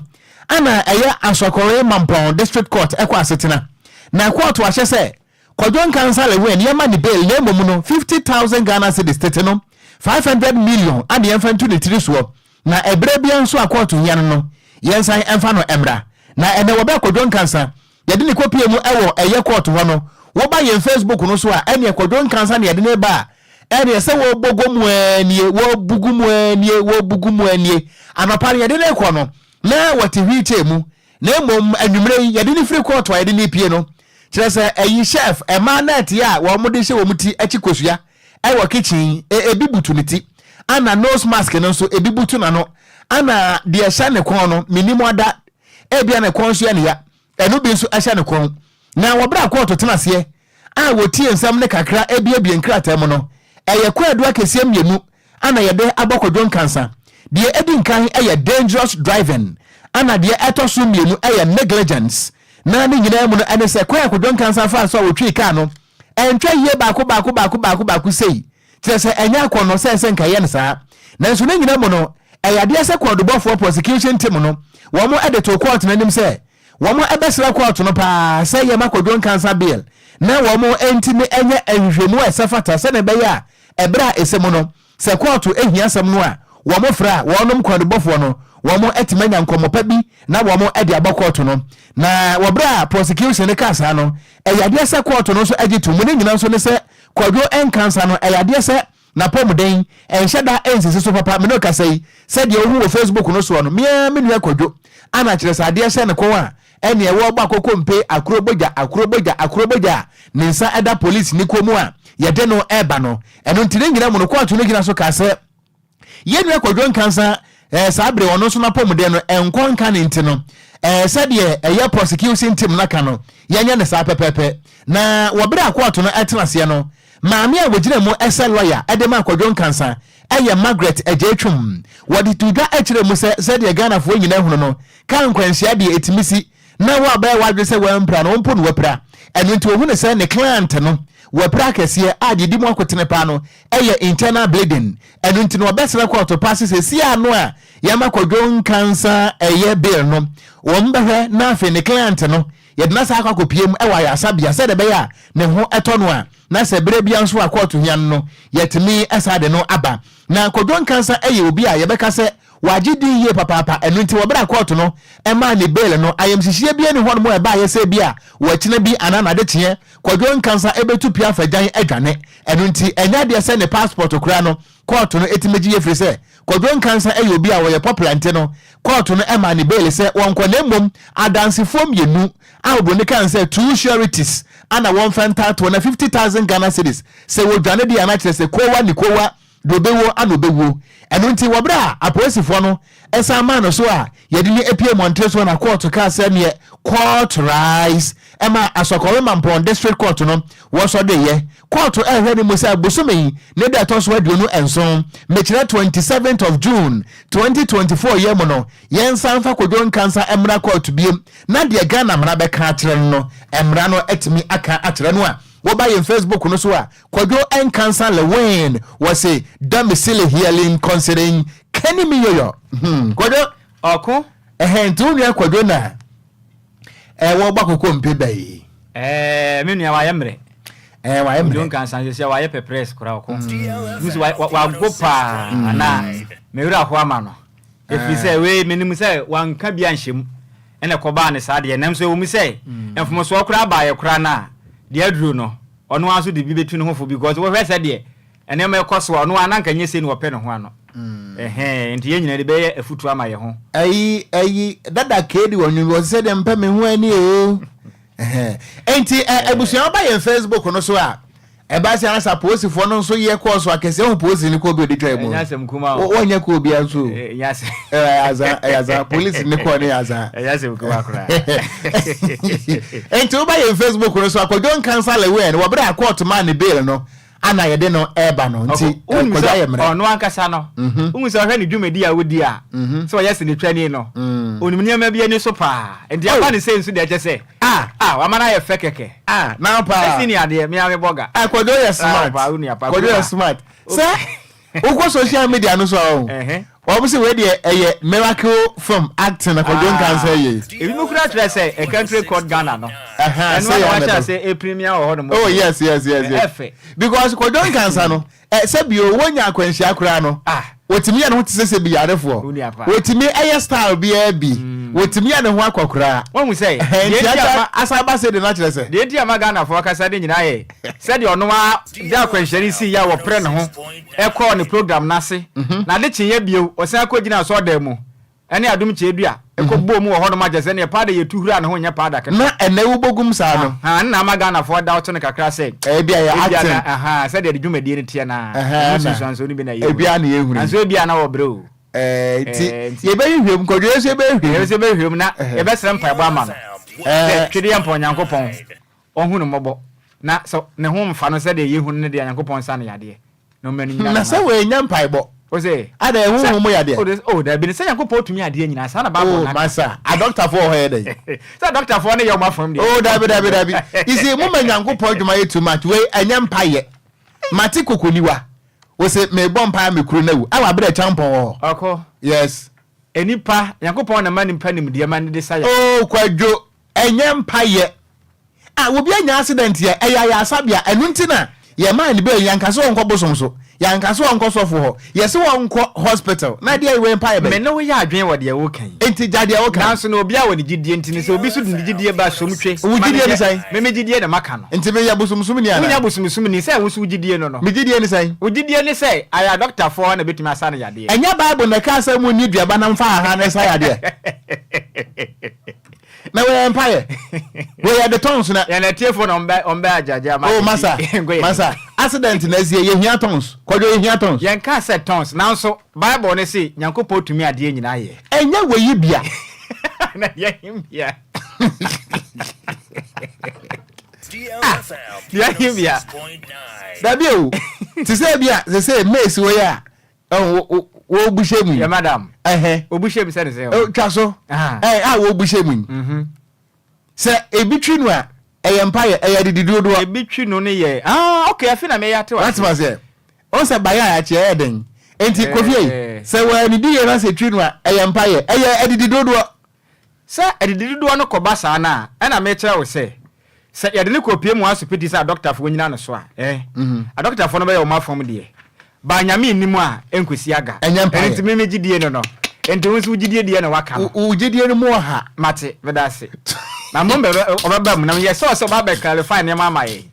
A: ana ɛyɛ Asɔkɔre Mampɔn District Court ɛkɔ asetena na kɔɔto ahyɛ sɛ Kwadwo Nkansah Lewin yɛma ne bail na mmom no 50,000 Ghana cedis tete no 500 million ana yɛmfa ntu ne tiri soɔ na ɛberɛ biara nso a kɔɔto hia no no yɛnsan mfa no mmra. Na ɛnɛ wɔbɛɛ Kwadwo Nkansah yɛde ne kɔpie mu ɛwɔ ɛyɛ kɔɔto hɔ no woba yɛn Facebook no so a ɛneɛ Kwadwo Nkansah na yɛde no reba a ɛneɛ sɛ wɔbɔgɔ mu ara nie wɔbugu mu ara nie wɔbugu mu ara nie anɔpa no yɛde no rekɔ no na wɔte wheelchair mu Na mmom anwummerɛ yi yɛde no firi kɔɔto a yɛde no repie no, kyerɛ sɛ ɛyi chef, mmaa nɛɛte a wɔde hyɛ wɔn ti akyi kosua. Ɛwɔ kitchen yi, ebi butu ne ti, ana nose mask no nso ebi butu n'ano, ana deɛ ɛhyɛ ne kɔn no, mennim ada, ebia ne kɔn nso yɛ ne ya, ɛno bi nso ɛhyɛ ne kɔn. Na wɔ berɛ a kɔɔto tena aseɛ a wɔtie nsɛm no kakra abiebie nkrataa mu no, ɛyɛ kwaadu akɛseɛ mmienu ana yɛde abɔ Kwadwo Nkansah. Deɛ ɛdi nkan yɛ dangerous driving, ana deɛ ɛtɔ so mmienu yɛ negligence. Na ne nyinaa mu no ɛne sɛ kwan a Kwadwo Nkansah faa so a ɔtwii kaa no, Ɛntwa yie baako baako baako baako baako sei, kyerɛ sɛ ɛnyɛ akɔnnɔ sɛ ɛsɛ nka ɛyɛ no saa. Nanso ne nyina mu no, ɛyɛ adeɛ sɛ kɔɔdubɔfoɔ, prosecution team, no, wɔn de too kɔɔto no anim sɛ wɔn bɛsrɛ kɔɔto no paa sɛ yɛma Kwadwo Nkansah bail na wɔn ntumi nyɛ nhwehwɛmu a ɛsɛ fata sɛdeɛ ɛbɛyɛ a ɛberɛ a ɛsɛ mu no Sɛ kɔɔto hia asɛm no a, wɔfrɛ a, wɔnom kwaadubɔfoɔ no, wɔatumi anya nkɔmmɔ pa bi na wɔde abɔ kɔɔto no. Na wɔ berɛ a prosecution no kaa saa no, ɛyɛ adeɛ sɛ kɔɔto no nso gye to mu. Ne nyina nso ne sɛ Kwadwo Nkansah no, ɛyɛ adeɛ sɛ n'apɔmuden nhyɛ da nsisi so papa. Me ne wo kasa yi, sɛdeɛ wohu wɔ Facebook no soɔ no, me ara me nua Kwadwo, ana kyerɛ sɛ adeɛ hyɛ ne kɔn a, Ɛnneɛ wɔrebɔ akokompe, akuro bogya, akuro bogya, akuro bogya a ne nsa da polisini kɔn mu a yɛde no reba no. Ɛno nti ne nyina mu no, kɔɔto no gyina so kaa sɛ, Yɛn nua Kwadwo Nkansah, eh, saa bere ɔno nso n'apɔmuden no ɛnkɔ nka ne nti no, eh, sɛdeɛ ɛyɛ prosecution team no aka no, yɛnyɛ no saa pɛpɛɛpɛ. Na wɔ bere a kɔɔto no tena aseɛ no, maame a wɔgyina mu sɛ lɔya de maa Kwadwo Nkansah yɛ Margaret Adjei-Twum. Wɔde too dwa kyerɛɛ mu sɛ sɛdeɛ Ghanafoɔ nyinaa hunu no, Kaa nkwanhyia deɛ ɛtumi si na wo a bɛyɛ w'adwene sɛ wampira no, wo mpo na wapira. Ɛno nti wɔhu no sɛ ne client no wapira akɛseɛ a deɛ ɛdi mu akotene paa no yɛ internal bleeding. Ɛno nti no wɔbɛsrɛ kɔɔto pa se seesei ano a yɛama Kwadwo Nkansah ɛyɛ bail no, wɔn bɛhwɛ na afei ne client no yɛde no asan akɔ akɔpie mu wɔ ayaresabea sɛdeɛ ɛbɛyɛ a ne ho tɔ no a na sɛ berɛ biara nso a kɔɔto hia no no yɛatumi san de no aba. Na Kwadwo Nkansah yɛ obi a yɛbɛka sɛ Wagye din yie papaapa, ɛno nti wɔ berɛ a kɔɔto no maa ne bail no, ayamhyehyeɛ biara nni hɔnom a ɛbaeɛ sɛ ebia wakyina bi anaa n'adekyeɛ Kwadwo Nkansah bɛtu pia afa gyan adwane. Ɛno nti ɛnyɛ adeɛ sɛ ne passport koraa no kɔɔto no tumi gye yɛ firi sɛ Kwadwo Nkansah yɛ obi a ɔyɛ popular nti no kɔɔto no maa ne bail sɛ wɔnkɔ na mmom adansefoɔ mmienu a obroni kaa no sɛ two sureties ana wɔmfa ntaatoɔ na 50,000 Ghana cedis sɛ wɔdwane deɛ a na kyerɛ sɛ kowa ne kowa Deɛ ɔbɛwuo ana ɔbɛwuo. Ɛno nti wɔ berɛ a apolisifoɔ no san maa no so a yɛde no apue mmɔnten soɔ na kɔɔto kaa sɛ neɛ court rise ɛma Asɔkɔre Mampɔn District Court no wɔsɔ de yɛ. Kɔɔto ɛrehwɛ no mu sɛ bosome yi ne da ɛtɔ so 27, mekyerɛ 27th of June 2024 yi mu no yɛnsan mfa Kwadwo Nkansah mmra kɔɔto biem na deɛ Ghana mmara bɛka akyerɛ no no mmara no atumi aka akyerɛ no a woba yɛn Facebook no so a Kwadwo Nkansah Lewin wɔse domicile healing considering kani mi yoyo hmm Kwadwo
B: Ɔko.
A: Ɛhɛn nti wo nua Kwadwo na ɛwɔ bɔ akoko mpe bɛ yi.
B: Ɛɛ me nua wayɛ mmerɛ.
A: Ɛɛ wayɛ mmerɛ.
B: Kwadwo Nkansah sɛsɛ wayɛ pɛprɛs koraa ɔko. Mm. Wago paa mm. na me werɛ aho ama no. Ɛfiri sɛ wei menim sɛ wanka bi anhyɛ mu ɛna ɛkɔbaa ne saa deɛ nanso ɛwɔ mu sɛ mfomsoɔ koraa baeɛ koraa no a deɛ aduro no Ɔno ara nso de bi bɛtu ne ho fo because wohwɛ sɛdeɛ nneɛma ɛkɔ so a, ɔno ara na anka nyɛ sei na ɔpɛ ne ho ano. Ɛhɛn, nti yɛn nyinaa de bɛyɛ afutuo ama yɛn ho.
A: Ayi ayi dada kee de wɔn nwom wɔsi sɛ deɛ mpɛ me ho ani oo. Ɛhɛn, nti ɛ abusua woba yɛn Facebook no so a, ɛba sɛ anasa apolisifoɔ no nso yɛ kɔɔ so akɛseɛ ho polisi no kɔɔ bi odi twa mu.
B: Ɛnyɛ asɛm kuma o.
A: Wɔnyɛ kɔɔ bi nso o.
B: Ɛnyɛ asɛm.
A: Ɛyɛ azaa, ɛyɛ azaa. Polisi ne kɔɔ ne yɛ azaa.
B: Ɛnyɛ asɛm kuma koraa.
A: Nti woba yɛn Facebook no so a, Kwadwo Nkansah Lewin wɔ berɛ a kɔɔto maa ne bail no ana yɛde no ɛreba no. Nti
B: Wonim
A: Kwadwo
B: sɛ
A: ayɛ mmerɛ.
B: ɔno ankasa no, wohu sɛ ɔhwɛ ne dwumadi a ɔdi a, sɛ ɔyɛ sinitwani no, ɔnim nneɛma bi ani so paa. Nti
A: Oh.
B: aba ne sei nso deɛ kyɛ sɛ,
A: Ah.
B: ah, wama no ayɛ fɛ kɛkɛ.
A: Ah, na paa.
B: Ɛsi ni adeɛ, me ara me bɔga.
A: Ah, Kwadwo yɛ
B: Ah,
A: smart.
B: paa, wo nua paa,
A: Kwadwo yɛ
B: kuruma.
A: smart. Sɛ wokɔ social media no so a ɔho wɔn sɛ wei deɛ ɛyɛ miracle film acting na Kwadwo Nkansah yɛ.
B: Ebi mu kura kyerɛ sɛ a country called Ghana no. Ɛno na wahyɛ ase epirimia wɔ hɔ nom.
A: Oh yes yes yes yes.
B: Ɛfɛ.
A: Because Kwadwo Nkansah no ɛ sɛbi o wonya akwanhyia koraa no wɔtumi yɛ ne ho te sɛ sɛbi yarefoɔ wɔtumi ɛyɛ style biara bi wɔtumi yɛ ne ho akɔkoraa.
B: Wɔn sɛ
A: nti asa asa ba se de na kyerɛ sɛ.
B: Deɛ eti ama Ghanafoɔ kasa de nyinaa yɛ sɛdeɛ ɔno ara da akwanhyia no sii a wɔprɛ ne ho kɔɔ ne program no ase, na ade kyeeɛ bio, ɔsan kɔgyinaa asɔredan mu. Ɛne Adom Kyerɛdua ɛkɔ bɔɔ mu wɔ hɔnom akyɛ sɛ neɛ paada yɛtu hura ne ho nyɛ paada ketewa.
A: Na ɛnɛ wobɔgum saa no.
B: Ahaa nna ama Ghanafoɔ da woto no kakra sɛ.
A: Ebia yɛ
B: Ebia
A: acting.
B: na ahaa sɛdeɛ de dwumadie no teɛ no ara
A: Ɛhɛn
B: ɛho
A: na
B: nsunsuansoɔ no bi na yɛhunu.
A: Ebia na yɛhunu.
B: Nanso ebia na wɔbrɛ o.
A: Ɛɛ nti
B: Ɛɛ nti.
A: yɛbɛhwehwɛ mu Kwadwo yɛn nso yɛbɛhwehwɛ mu.
B: Yɛn nso yɛbɛhwehwɛ mu na yɛbɛsrɛ mpaebɔ ama no sɛ
A: Ɛɛ.
B: Twedeɛ mpa Onyankopɔn ɔnhu no mmɔbɔ na sɛ ne ho mfa no sɛdeɛ yɛhu no no deɛ Nyankopɔn nsa no yadeɛ. Na ɔma no nyina
A: Na sɛ wɔanya mpaebɔ.
B: Ose.
A: Ada ɛho
B: Sɛ
A: ho mo yadeɛ.
B: O de o dabi no sɛ Nyankopɔn tumi adeɛ nyinaa saa na Bible
A: Oh
B: no aka.
A: masa adɔktafoɔ wɔ hɔ yɛ dɛn.
B: Sɛ adɔktafoɔ no yɛ wɔn afam deɛ.
A: Oh dabi dabi dabi you see mo ma Nyankopɔn adwuma yɛ too much wei ɛnyɛ mpaeɛ mate kokoniwa ose mebɔ mpaeɛ me kuro no awu awa abere kyampɔn wɔ hɔ.
B: Ɔkɔ.
A: Yes.
B: Nipa Nyankopɔn na ma nipa nimdeɛ ma ne de sa yadeɛ.
A: Oh Kwadwo ɛnyɛ mpaeɛ Ah obi anya accident yɛ ɛyɛ ayaresabea ɛno nti na yɛ maa no bail yɛnka sɛ ɔnkɔ bosom so yɛanka sɛ ɔnkɔ sɔfo hɔ yɛse ɔnkɔ hospital na ɛdeɛ wei mpaeɛ bɛn.
B: Me ne wo yɛ adwene wɔ deɛ woka yi.
A: Nti gya deɛ woka.
B: Nanso no obiara wɔ ne gyidie nti no sɛ obi nso de ne gyidie ba som twe
A: Wo
B: ma no
A: gyidie ne
B: yɛ
A: sɛn?
B: Me me gyidie na maka no.
A: Nti meyɛ bosomsomni anaa?
B: Wonyɛ bosomsomni sɛ wo nso wo gyidie no no.
A: Me gyidie ne sɛn?
B: Wo gyidie ne sɛ ayɛ adɔktafoɔ na bɛtumi asa no yadeɛ.
A: Ɛnyɛ bible na ɛkaa sɛ monni duaba na mfa ahan nsa yadeɛ? Na wɔyɛ mpaeɛ. Wɔyɛ de tɔns na.
B: Yɛn atiefoɔ na ɔmbɛ ɔmbɛ agyagye ama.
A: Oh masa masa accident na asie yɛ hia tɔns kɔdwo yɛ hia tɔns.
B: Yɛn kaa sɛ tɔns nanso bible no se Nyankopɔn tumi adeɛ nyinaa yɛ.
A: Ɛnyɛ wɔ yi bia.
B: Na deɛ he bia. Ah deɛ he bia.
A: Dabi o te sɛ bi a sɛ sɛ maize wɔ yɛ a. Ɛn wo wo bu hyɛ mu yi.
B: Yɛ madam.
A: Ɛhɛn.
B: Obu hyɛ mu sɛ ne sɛ.
A: O twa so. Ɛn a wo bu hyɛ mu yi.
B: Mhm.
A: Sɛ ebi twi no a ɛyɛ mpa yɛ ɛyɛ adidi dodoɔ.
B: Ebi twi no ne yɛ ah okay afi na mɛyɛ ate wa.
A: Wate ma sɛ ɔn sɛ bayɛ a akyi ɛyɛ den nti kofi yi sɛ wɔ anidi yɛ na sɛ twi no a ɛyɛ mpa yɛ ɛyɛ adidi dodoɔ.
B: Sɛ adidi dodoɔ no kɔba saa no a ɛna mekyerɛ wo sɛ Sɛ yɛde no kɔpue mu asopiti sɛ adɔkotafoɔ nnyina no so a, eh, adɔkotafoɔ no bɛyɛ wɔn afam deɛ. Ba Nyame nni mu a, ɛnkɔsi aga.
A: Ɛnyɛ mpaeɛ.
B: Ɛno nti me me gyidie no no. Nti wo nso wo gyidie deɛ na woaka no.
A: Wo gyidie no mu ɔha.
B: Mate, meda ase. Na mmom bɛ, ɔbɛba mu. Na meyɛ sure sɛ ɔba abɛ clarify nneɛma ama yɛn.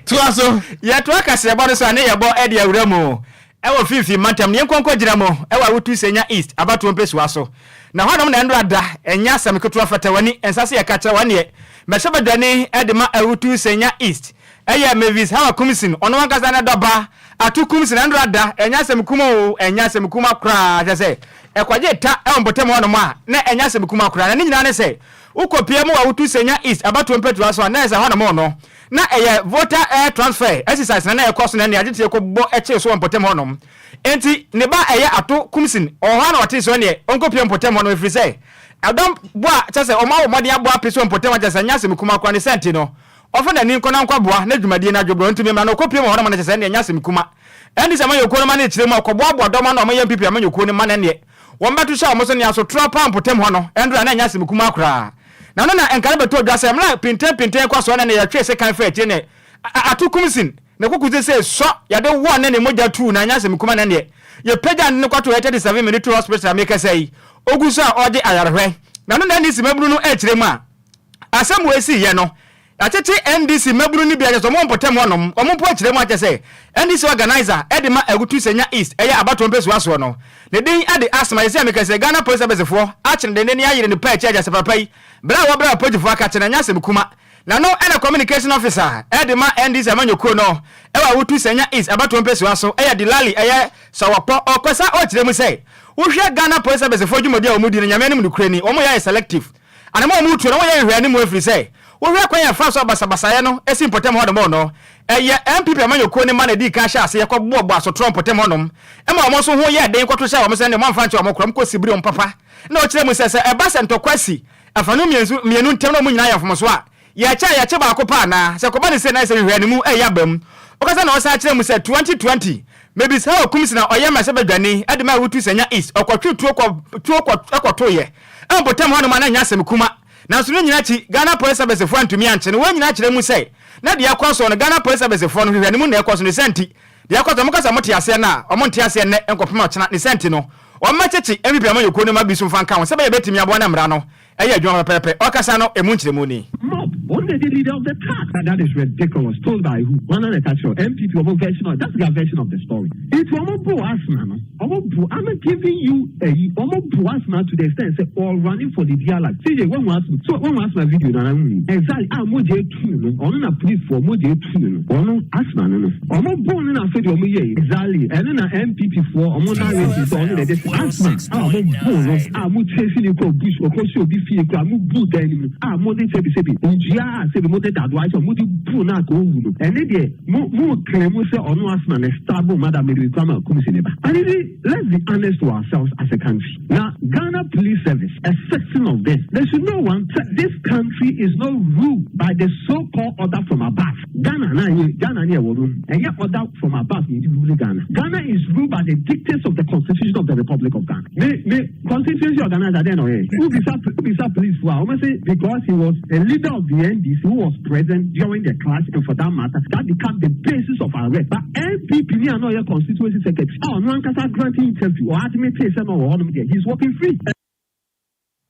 A: Toa so.
B: Yɛtoa kaseɛbɔ no so a, ne yɛbɔ de awura mu. Wɔ Mfinfini Mantam no, yɛnkɔ nkɔgyina mu wɔ Awutu Senya East abatoɔ mpɛsoa so. Na hɔnom na nnora da, ɛnyɛ asɛm ketewa fata w'ani, ɛnsa sɛ yɛka kyerɛ wo ɛneɛ. Mmarahyɛbadwani de ma Awutu Senya East yɛ Mavis Hawa Kumsin, ɔno ankasa ne dɔba Ato Kumsin, nnora da, ɛnyɛ asɛm kuma oo, ɛnyɛ asɛm kuma koraa, kyerɛ sɛ ɛkɔgye ta wɔ mpɔtam hɔnom a, na ɛnyɛ asɛm kuma koraa. Na ne nyinaa ne sɛ, wokɔpia mu wɔ Awutu Senya East abatoɔ mpɛtoa so a, na ɛsɛ hɔnom no, Na ɛyɛ voter air transfer exercise na na ɛkɔ so na ɛne agyeteɛ kɔ bɔ kyee so wɔ mpɔtam hɔ nom. Enti ne ba ɛyɛ Ato Kumsin ɔwɔ hɔ a na ɔtee sɛ ɔneɛ ɔnkɔ pue mpɔtam hɔ nom ɛfiri sɛ ɛdɔm bɔ a kyɛ sɛ ɔmo awɔ mmɔden abɔ ape so wɔ mpɔtam hɔ kyɛ sɛ ɛnyɛ asɛm kumaa koraa ne saa nti no ɔmfa n'ani nkɔ na ɔnkɔ boa na dwumadie no adwo brɛ ɔntumi mmra na ɔkɔ pue mu wɔ hɔ nom no kyɛ sɛ ɛneɛ ɛnyɛ asɛm kuma. NDC amanyɔkuo no ma no kyerɛ mu a ɔkɔboaboa dɔm ano a ɔmo yɛ NPP amanyɔkuo no ma no ɛneɛ wɔn bɛto hyɛ wɔn so nea sotorɔ paa mpɔtam hɔ no ɛndora na ɛnyɛ asɛm kumaa koraa. Na no na nka no bɛtɔ dwa sɛ mmerɛ a pintɛnpintɛn kɔ soɔ na ne yɛtwee sekan faa akyire ne ato kumsin ne koko sesei sɔ yɛde wɔɔ ne ne mogya tuu na ɛnyɛ asɛm kumaa na neɛ yɛpagyaa no ne kɔtoo 37 Military Hospital a mekasa yi ɔgu so a ɔregye ayarehwɛ. Na no na NDC mmabunu no ɛrekyerɛ mu a asɛm wei siiɛ no Yɛakyekye NDC mmabunu no bi akyɛ sɛ wɔn wɔ mpɔtam hɔ nom, wɔn mpo akyerɛ mu akyɛ sɛ NDC organiser de ma Awutu Senya East ɛyɛ abatoɔ mpɛsua soɔ no. Ne din de Asma, seesei a meka yi sɛ Ghana Police Service foɔ akye no denden ayere no paa akyi akyɛ sɛ papa yi berɛ a wɔbrɛ apolisifoɔ aka kye no ɛnyɛ asɛm kuma. Na no ɛna Communication Officer de ma NDC amanyɔkuo no ɛwɔ Awutu Senya East abatoɔ mpɛsua so ɛyɛ Delali ɛyɛ Sawɔkpɔ ɔkasa ɔkyerɛ mu sɛ wohwɛ Ghana Police Service foɔ dwumadi a wɔn di no Nyame anim nokorɛ ni wɔn yɛ ayɛ selective. Anamɔn a wɔretu no, wɔnyɛ nhwɛanim ɛfiri sɛ, wohwɛ kwan a ɛfaa so a basabasayɛ no si mpɔtam hɔnom no, ɛyɛ NPP amanyɔkuo no mma na ɛdii kan hyɛɛ aseɛ kɔbɔɔ asotorɔ mpɔtam hɔnom ma wɔn nso ho yɛɛ den kɔto hyɛɛ wɔn sɛ ɛnneɛ wɔamfa ankyɛ wɔn korɔ, wɔkɔsi biri wɔn papa. Na ɔkyerɛɛ mu sɛ, sɛ ɛba sɛ ntɔkwa si afanu mmienu ntam na wɔn nyinaa yɛ mfomsoɔ a, Yɛkyɛ a, yɛkye baako pɛ anaa? Sɛ ɛkɔba no sei na ayɛ sɛ nhwɛanimu reyɛ aba mu. Ɔkasa na ɔsan kyerɛ mu sɛ, 2020, Mebisa wɔ Kumsi na ɔyɛ mmarahyɛbadwani de ma Awutu Sanya East, ɔkɔtwee tuo kɔ tuo kɔ kɔtoeɛ wɔ mpɔtam hɔnom a na ɛnyɛ asɛm kuma. Nanso ne nyinaa akyi, Ghana Police Service foɔ antumi ankye no. Wei nyinaa kyerɛ mu sɛ, na deɛ ɛrekɔ soɔ no, Ghana Police Service foɔ no, nhwehwɛanimu na ɛrekɔ so. Ne saa nti, deɛ ɛrekɔ so no, wɔka sɛ wɔte aseɛ nnɛ a, wɔnte aseɛ nnɛ nkɔpem ɔkyena. Ne saa nti no, wɔmmɛkyekye NPP amanyɔkuo no mma bi so mfa nka ho sɛ ɛbɛyɛ a ɛbɛtumi aboa na mmara no Ɛyɛ adwuma pɛpɛɛpɛ. Ɔkasa no, emu nkyerɛmu ni.
H: Ɔno na ɛdi leader of the pack. That is ridiculous. Told by who? Wɔn na ɛka kyerɛ NPP wɔn version of that's their version of the story. Nti wɔn bo asena no, wɔn bo I'm giving you ɛyi wɔn bo asena to the extent sɛ or running for the dear life. CJ wɔn ho asena so wɔn ho asena video nana mu exactly a mogya etu no ɔno na police foɔ mogya etu no ɔno asena no no wɔn bo no na afɛ deɛ wɔn yɛ yi exactly ɛno na NPP foɔ wɔn narrative sɛ ɔno na ɛde asena a wɔn bo no a mo chase ne kɔ bush ɔkɔ si obi fie kura mo bu dan no mu a mo de sɛbi sɛbi ndua a sɛbi mo de dado ayɛ sɛ mo de bu no a ka owu no ɛne deɛ mo mo claim sɛ ɔno asena na stab Madam Mary Kwame Kumsi ne ba. And you see, let's be honest to ourselves as a country. Now, Ghana Police Service, a section of them, they should know one, this country is not ruled by the so-called order from above. Ghana, na Ghana ni ɛwɔ no, ɛyɛ order from above ni rule Ghana. Ghana is ruled by the dictates of the Constitution of the Republic of Ghana. Me me constituency organizer then ɔyɛ. Wobisa wobisa police fo a, wɔn sɛ because he was a leader of the NDC who was present during the clash and for that matter, that become the basis of arrest. But NPP ni ano ɔyɛ constituency secretary a ɔno ankasa granting interview or admit sɛ no wɔ hɔnom deɛ, he is working free.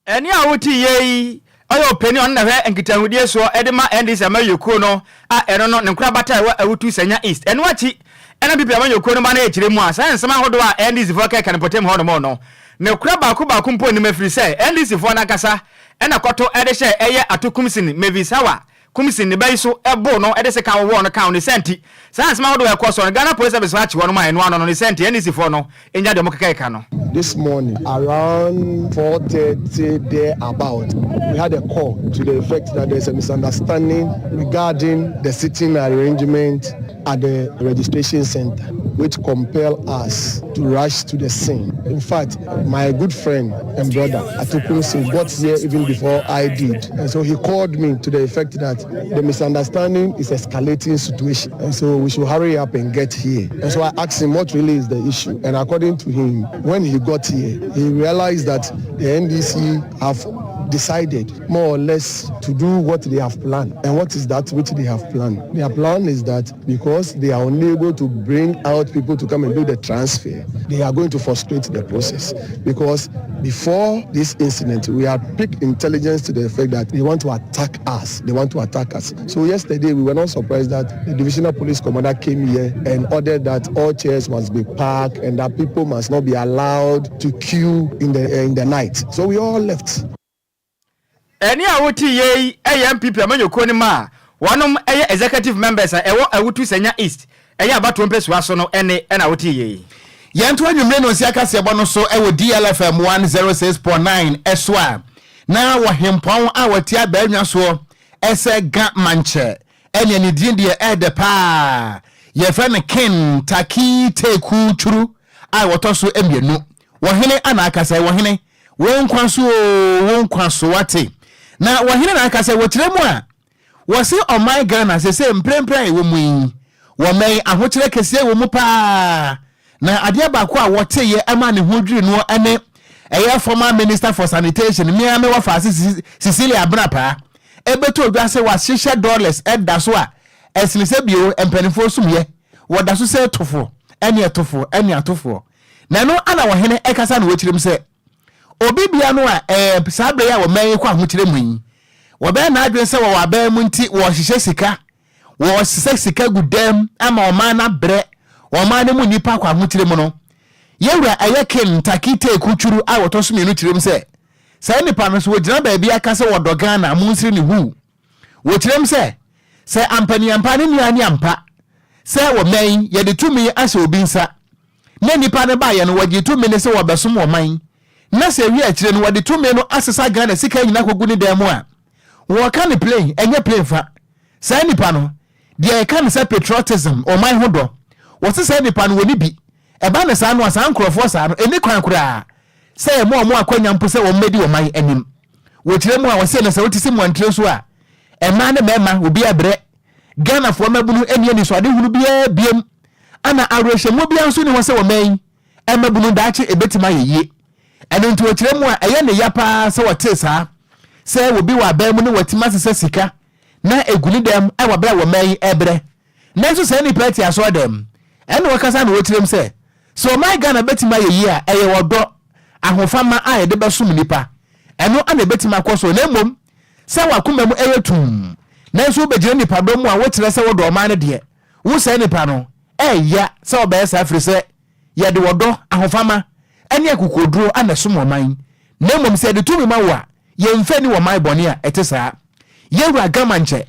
B: Ɛne a wote yie yi ɔyɛ ɔpanin ɔno na hwɛ nkitahodie soɔ de ma NDC amanyɔkuo no a ɛno no ne nkorabata a ɛwɔ Awutu Sanya East. Ɛno akyi ɛna NPP amanyɔkuo no ma no akyire mu a saa nsɛm ahodoɔ a NDC foɔ kɛka no mpɔtam hɔ nom no ne kora baako baako mpo nnim ɛfiri sɛ NDC foɔ no ankasa ɛna kɔto ɛde hyɛ ɛyɛ Ato Kumsin Mavis Hawa Kumsin ne ba yi so ɛbo no ɛde sika wowɔɔ no ka ne sɛ nti saa nsɛm ahodoɔ a ɛkɔ soɔ no Ghana Police Service akyi hɔ nom a ɛno ano no ne sɛ nti NDC foɔ no ɛnya deɛ ɔmo keka no.
I: This morning, around 4:30 thereabout, we had a call to the effect that there's a misunderstanding regarding the sitting arrangement at the registration center, which compelled us to rush to the scene. In fact, my good friend and brother, Ato Koomson, got here even before I did. And so he called me to the effect that the misunderstanding is escalating situation. And so we should hurry up and get here. And so I asked him what really is the issue. And according to him, when he got here, he realized that the NDC have decided more or less to do what they have planned. And what is that which they have planned? Their plan is that because they are unable to bring out people to come and do the transfer, they are going to frustrate the process. Because before this incident, we had picked intelligence to the effect that they want to attack us. They want to attack us. So yesterday, we were not surprised that the divisional police commander came here and ordered that all chairs must be packed and that people must not be allowed to queue in the night. So we all left.
B: Ɛne a wote yei ɛyɛ NPP amanyɔkuo no mu a wɔnom ɛyɛ executive members a ɛwɔ Awutu Sanya East ɛyɛ abatoɔ mpɛsua so no ɛne ɛna wote yei.
A: Yɛnto anwummere no nsi akaseɛbɔ no so ɛwɔ DLFM 106.9 ɛso a na wɔhempɔn a wɔte abaanwa soɔ ɛsɛ Ga Mankyɛ ɛne ne din deɛ ɛɛdɛ paa yɛfrɛ no King Tackie Teiko Tsuru a wɔtɔ so mmienu. Wɔhene ana akasa wɔhene wɔn nkwa so o wɔn nkwa so wate na wɔhene na akasa wɔkyerɛ mu a wɔsi ɔman Ghana sese mprempren a ɛwɔ mu yi wɔmɛn ahokyerɛ kɛseɛ wɔ mu paa na adeɛ baako a wɔteyɛ ɛma ne ho dwiri no ɛne ɛyɛ former Minister for Sanitation mmea me wɔfa ase Cecilia Abena Paa ɛbɛtɔ odwa sɛ wahyehyɛ dollars ɛda so a ɛsene sɛ bio mpanimfoɔ sumyɛ wɔda so sɛ ɛtofo ɛne ɛtofo ɛne atofoɔ na ɛno ana wɔhene ɛkasa na wɔkyerɛ mu sɛ obi bia no a ɛɛ saa bere yi a wɔmɛn yi kɔ ahokyerɛ mu yi wɔbɛyɛ n'adwene sɛ wɔwɔ abɛn mu nti wɔhyehyɛ sika wɔhyehyɛ sika gu dɛm ama ɔman no abrɛ ɔman no mu nipa akɔ ahokyerɛ mu no yɛwura ɛyɛ King Tackie Teiko Tsuru a wɔtɔ so mmienu kyerɛ mu sɛ saa nipa no so wɔgyina baabi aka sɛ wɔdɔ Ghana mo nsiri ne hu wɔkyerɛ mu sɛ sɛ ampaniampa ne nua ne ampa sɛ wɔmɛn yɛde tumi ahyɛ obi nsa na nipa no baayɛ no wɔgye tumi ne sɛ wɔbɛsom ɔman na sɛ ewi akyire no wɔde tumi no asesa Ghana sika nyinaa kɔgu ne dan mu a wɔka ne plane ɛnyɛ plane fa saa nipa no deɛ ɛka ne sɛ patriotism ɔman ho dɔ wɔte saa nipa no wɔ ne bi ɛba ne saa no a saa nkurɔfoɔ saa no ɛni kwan koraa sɛ ɛmo ɔmo akɔnya mpo sɛ wɔn mmɛdi ɔman anim. Wɔkyerɛ mu a wɔsɛ no sɛ wote sɛ mmɔntene so a ɛmaa ne mmarima obi abrɛ Ghanafoɔ mmabunu ani anisoade hunu biara biem ana awerɛhyɛmu biara nso ni hɔ sɛ wɔman yi mmabunu daakye ebɛtumi ayɛ yie. Ɛno nti wɔkyerɛ mu a ɛyɛ ne ya paa sɛ wɔte saa sɛ obi wɔ aban mu ne wɔtumi asesɛ sika na egu ne dɛm ɛwɔ berɛ a wɔman yi ɛbrɛ nanso saa nipa ti asɔ dɛm ɛna wɔkasa na wɔkyerɛ mu sɛ sɛ ɔman Ghana bɛtumi ayɛ yie a ɛyɛ wɔdɔ ahofama a yɛde bɛsom nipa ɛno ana ɛbɛtumi akɔ so na mmom sɛ wakoma mu ɛyɛ tum. Nanso wobɛgyina nnipadɔm mu a wokyerɛ sɛ wodɔ ɔman no deɛ, wo saa nipa no, ɛyɛ sɛ wobɛyɛ saa firi sɛ yɛde ɔdɔ, ahofama, ne akokoɔduro na ɛsom ɔman, na mmom sɛ yɛde tumi ma wo a, yɛmfa nni wɔ man bɔne a ɛte saa. Yɛwura Gamankyɛ,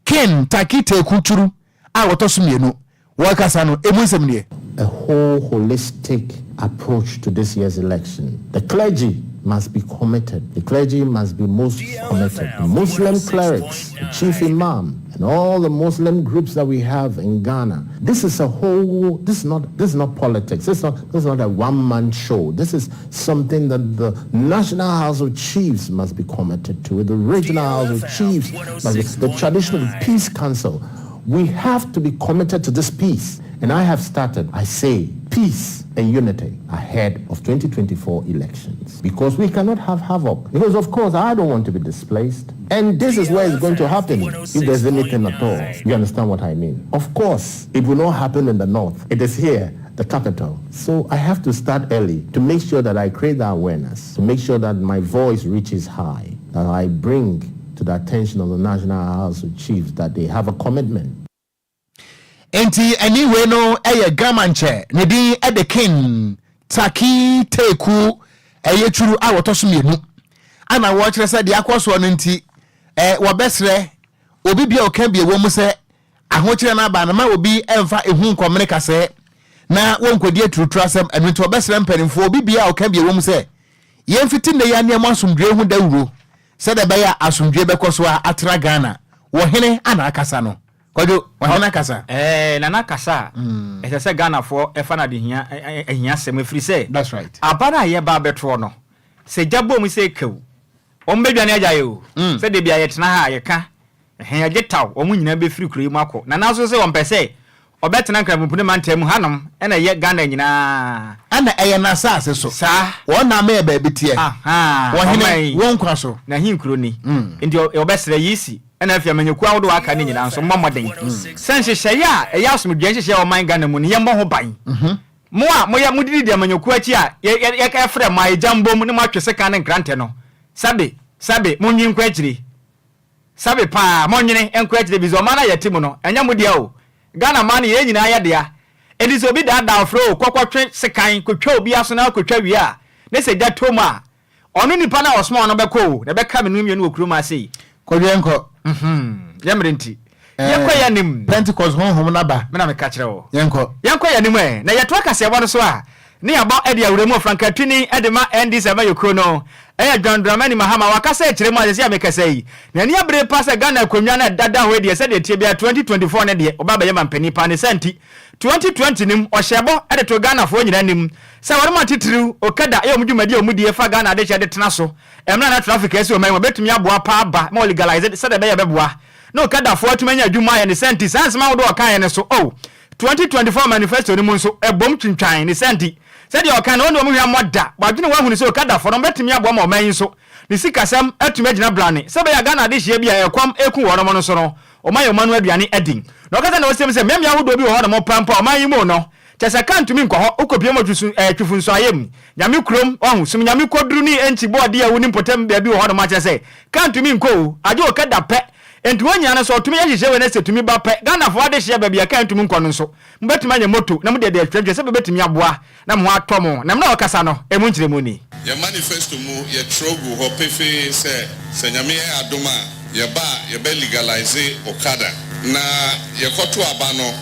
A: Ken Taki Teku Twuru a ɔtɔ so mmienu, wɔrekasa no, emu nsɛm nie.
J: A whole holistic approach to this year's election. The clergy must be committed. The clergy must be most committed. The Muslim clerics, the chief imam, and all the Muslim groups that we have in Ghana. This is a whole, this is not, this is not politics. This is not, this is not a one-man show. This is something that the National House of Chiefs must be committed to, the Regional House of Chiefs must be, the Traditional Peace Council. We have to be committed to this peace. And I have started, I say, peace and unity ahead of 2024 elections. Because we cannot have havoc. Because, of course, I don't want to be displaced. And this is where it's going to happen, if there's anything at all. You understand what I mean? Of course, it will not happen in the north. It is here, the capital. So I have to start early to make sure that I create that awareness, to make sure that my voice reaches high, that I bring to the attention of the National House of Chiefs that they have a commitment.
A: Enti ɛne wei no yɛ Gama nkyɛ ne din de King Taki Teku ɛyɛ twuru a wɔtɔ so mmienu ana wɔkyerɛ sɛ deɛ akɔ soɔ no nti ɛ wɔbɛsrɛ obi bia ɔka bie wɔ mu sɛ ahokyerɛ no aba no ma obi ɛmfa ehu nkɔmene kasɛɛ na wɔnkɔdi aturuturu asɛm. Ɛno nti wɔbɛsrɛ mpanimfoɔ obi bia ɔka bie wɔ mu sɛ yɛmfiti nnɛ yi aneɛmo asomdwoe ho dawuro sɛdeɛ ɛbɛyɛ a asomdwoe bɛkɔ so a atena Ghana. Wɔ hene ana akasa no? Kwadwo, ɔhene akasa.
B: Ɛɛ, Nana kasa a, ɛsɛ sɛ Ghanafoɔ ɛfa no adehia, ahiasɛm, ɛfiri sɛ,
A: That's right.
B: aba no a yɛreba abɛtoɔ no, sɛ gya bɔ mu sɛ kaw, wɔn bɛdwane agya yɛ o. Sɛ da bi a yɛtena ha a, yɛka, ɛhɛn, yɛgye taw, wɔn nyinaa bɛfiri kuro yi mu akɔ. Nana nso sɛ ɔmpɛ sɛ ɔbɛtena Nkramompuni mantam mu hanom, ɛna ɛyɛ Ghana nyinaa.
A: Ɛna ɛyɛ n'asaase so.
B: Saa.
A: Wɔn na ama yɛ baabi teɛ.
B: Ahaa,
A: Ɔhene,
B: ɔman yi.
A: wo nkwa so.
B: N'ahenkuro ni. Nti ɔbɛsrɛ Yisi Ɛna afei amanyɔkuo ahodoɔ a aka no nyinaa nso mmɔ mmɔden sɛ nhyehyɛeɛ a ɛyɛ asomdwoeɛ nhyehyɛeɛ wɔ ɔman Ghana mu no yɛmmɔ ho ban. Mo a moyɛ modididi amanyɔkuo akyi a yɛ yɛ yɛfrɛ mo a egya mbom ne moatwe sekan ne nkrantɛ no, sɛbe, sɛbe, monnwen nkɔ akyire. Sɛbe paa, monnwene nkɔ akyire efisɛ ɔman no a yɛte mu no, ɛnyɛ mo dea o. Ghana man no, yɛn nyinaa yɛ dea. Enti sɛ obi daadaa wo frɛ o, kɔ kɔtwe sekan kɔtwa obi aso na kɔtwa wie a, ne sɛ gya tɔ mu a, Ɔno nipa no a ɔsomaa no bɛkɔ o, na ɛbɛka me no mmienu wɔ kurom ha sei.
A: Kwadwo yɛnkɔ.
B: Mhm, yɛ mmerɛ nti. Yɛnkɔ yɛn anim.
A: Pentecost honhom no aba.
B: Me na meka kyerɛ wo.
A: Yɛnkɔ.
B: Yɛnkɔ yɛn anim ɛ. Na yɛtoa kaseɛbɔ no so a, ne yɛabɔ de awura mu ɔfrankatuni de ma NDC amanyɔkuo no. Ɛyɛ John Dramani Mahama. Wakasa akyerɛ mu a seesei a mekasa yi, n'ani abere pa sɛ Ghana akonnwa no a ɛdada hɔ yi deɛ, sɛdeɛ ɛteɛ biara 2024 no deɛ, ɔba abɛyɛ mampanin pa. Ne saa nti, 2020 no mu, ɔhyɛɛ bɔ de too Ghanafoɔ nyinaa anim sɛ wɔn atitiriw, Okada, yɛ wɔn dwumadi a wɔdi fa Ghana adehyɛ de tena so mmerɛ a na traffic asi ɔman mu a bɛtumi aboa paa aba ma wɔlegalise sɛdeɛ ɛbɛyɛ a ɛbɛboa na Okadafoɔ atumi anya adwuma ayɛ ne saa nti saa nsɛm ahodoɔ a ɔkaeɛ no so oh 2024 manifesto no mu nso ɛbom twintwan ne saa nti sɛdeɛ ɔkae no wɔn de wɔn hwammɔ da wɔadwene wɔahunu sɛ Okadafoɔ no wɔbɛtumi aboa ma ɔman yi nso ne sikasɛm atumi agyina brane sɛ ɛbɛyɛ a Ghana adehyeɛ bi a ɛkɔm ɛku wɔnom no so no wɔayɛ ɔman no aduane adi. Na ɔkasa na ɔsɛm sɛ mmeammea ahodoɔ bi wɔ hɔnom paa mpo a ɔman yi mu no kyerɛ sɛ kaa ntumi nkɔ hɔ, wokɔpue mu ɔtwe ɛɛ Twifo Nsuaeɛ mu, Nyame kurom, wahu, som Nyame kɔduru ne Enkyi bɔɔdeɛ a wonim mpɔtam baabi wɔ hɔnom a kyerɛ sɛ kaa ntumi nkɔ o, agye wo kɛ da pɛ. Enti wɔn nyinaa no sɛ ɔtumi yɛ nhyehyɛe wei na sɛ tumi ba pɛ, Ghanafoɔ adehyeɛ baabi a kaa ntumi nkɔ no nso, mobɛtumi anya moto na mode adi atwantwa sɛ bɛbɛtumi aboa na mo ho atɔ mo. Na mmerɛ a ɔkasa no, ɛmu nkyerɛmu ni.
K: Yɛn manifesto mu yɛtwerɛ guu hɔ pefee sɛ, sɛ Nyame yɛ adom a, yɛba a yɛbɛ legalise Okada. Na yɛkɔto aba no,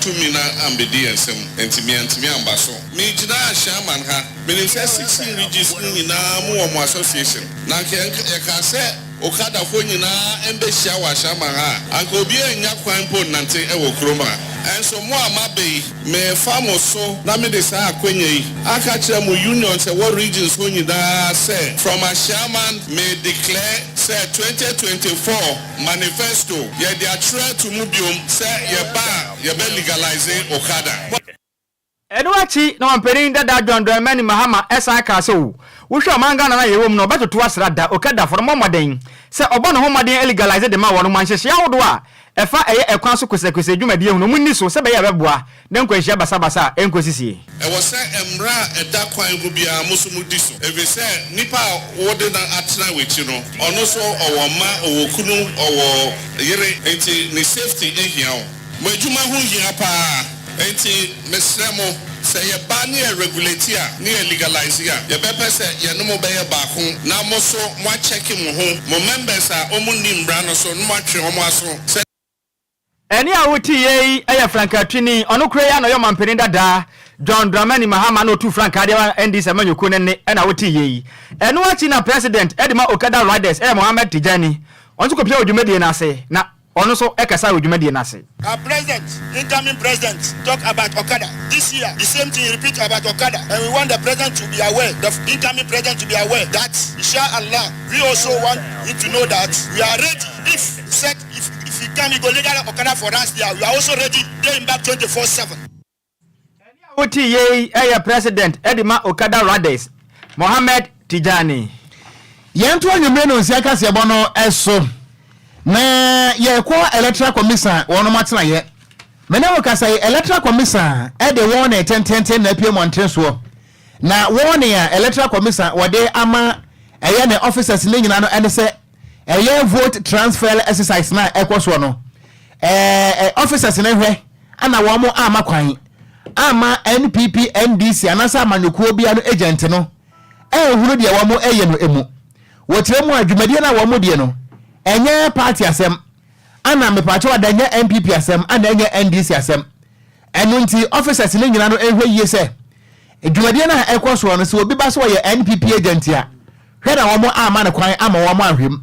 K: tumi no ambɛdi yɛn nsam, nti meantumi amba so. Megyina Ashaiman ha, menim sɛ 16 regions no nyinaa mowɔ mo association. Na anka yɛkaa sɛ Okadafoɔ nyinaa mbɛhyia wɔ Ashaiman ha a, anka obiara nnya kwan mpo nnante wɔ kurom ha. Nso mo a moaba yi, Merefa mo so na mede saa akwanya yi aka akyerɛ mo unions ɛwɔ regions hɔ nyinaa sɛ from Ashaiman me declare sɛ 2024 manifesto yɛde atwerɛ ato mu biom sɛ yɛba a yɛbɛ legalise Okada.
B: Ɛno akyi na Ɔmanpanin dada John Dramani Mahama san kaa sɛ o, Wohwɛ ɔman Ghana no a yɛwɔ mu no, ɔbɛtoto asra da, Okadafo no mmɔ mmɔden sɛ ɔbɔ ne ho mmɔden alegalise de ma wɔn ma nhyehyɛe ahodoɔ a ɛfa ɛyɛ ɛkwan so kosɛkosɛ dwumadie ho no wɔn nni so sɛ ɛbɛyɛ a ɛbɛboa na nkwanhyia basabasa a ɛnkɔsisie.
K: Ɛwɔ sɛ mmara a ɛda kwan ho biara mo nso modi so, ɛfiri sɛ nipa a wode no atena w'akyi no, ɔno nso ɔwɔ mma, ɔwɔ kunu, ɔwɔ yere, enti ne safety hia wo. Mo adwuma ho hia paa, enti mesrɛ mo, sɛ yɛba ne yɛ regulate a, ne yɛ legalise a, yɛbɛpɛ sɛ yɛne mo bɛyɛ baako na mo nso moakyɛke mo ho, mo members a wɔnni mmara no so no moatwe wɔn aso sɛ.
B: Ɛnne a wote yei yɛ frankaatuni, ɔno koraa yi ara na ɔyɛ ɔmanpanin dada, John Dramani Mahama na ɔtuu frankaa de ma NDC amanyɔkuo no nne na wote yei. Ɛno akyi na President de ma Okada Riders yɛ Mohammed Tijani, ɔno nso kɔpia wɔ dwumadie no ase na ɔno nso kasaa wɔ dwumadie no ase.
L: Our president, incoming president, talk about Okada. This year, the same thing repeat about Okada. And we want the president to be aware, the incoming president to be aware that, inshallah, we also want him to know that we are ready. If said, if, if he come, he go legal Okada for us there. We are also ready, day in back 24-7.
B: Ɛnne a wotee yei yɛ President de ma Okada Riders, Mohammed Tijani.
A: Yɛnto anwummere no nsia kaseɛbɔ no so na yɛkɔ Electoral Commission wɔnom atenaeɛ. Me ne wo kasa yi, Electoral Commission de wɔne tententen na apue mmɔnten soɔ. Na wɔne a Electoral Commission wɔde ama ɛyɛ ne officers ne nyinaa no ɛne sɛ ɛyɛ vote transfer exercise no a ɛkɔ soɔ no, ɛɛ officers no hwɛ ana wɔn ama kwan ama NPP, NDC anaasɛ amanyɔkuo biara no agent no ɛnhunu deɛ wɔn ɛyɛ no emu. Wɔkyerɛ mu a dwumadie no a wɔn die no ɛnyɛ party asɛm ana mepaakyɛw ada ɛnyɛ NPP asɛm ana ɛnyɛ NDC asɛm. Ɛno nti officers no nyina no nhwɛ yie sɛ dwumadie no a ɛkɔ soɔ no sɛ obi ba sɛ ɔyɛ NPP agent a hwɛ na wɔn amma no kwan ama wɔn anhwɛ mu.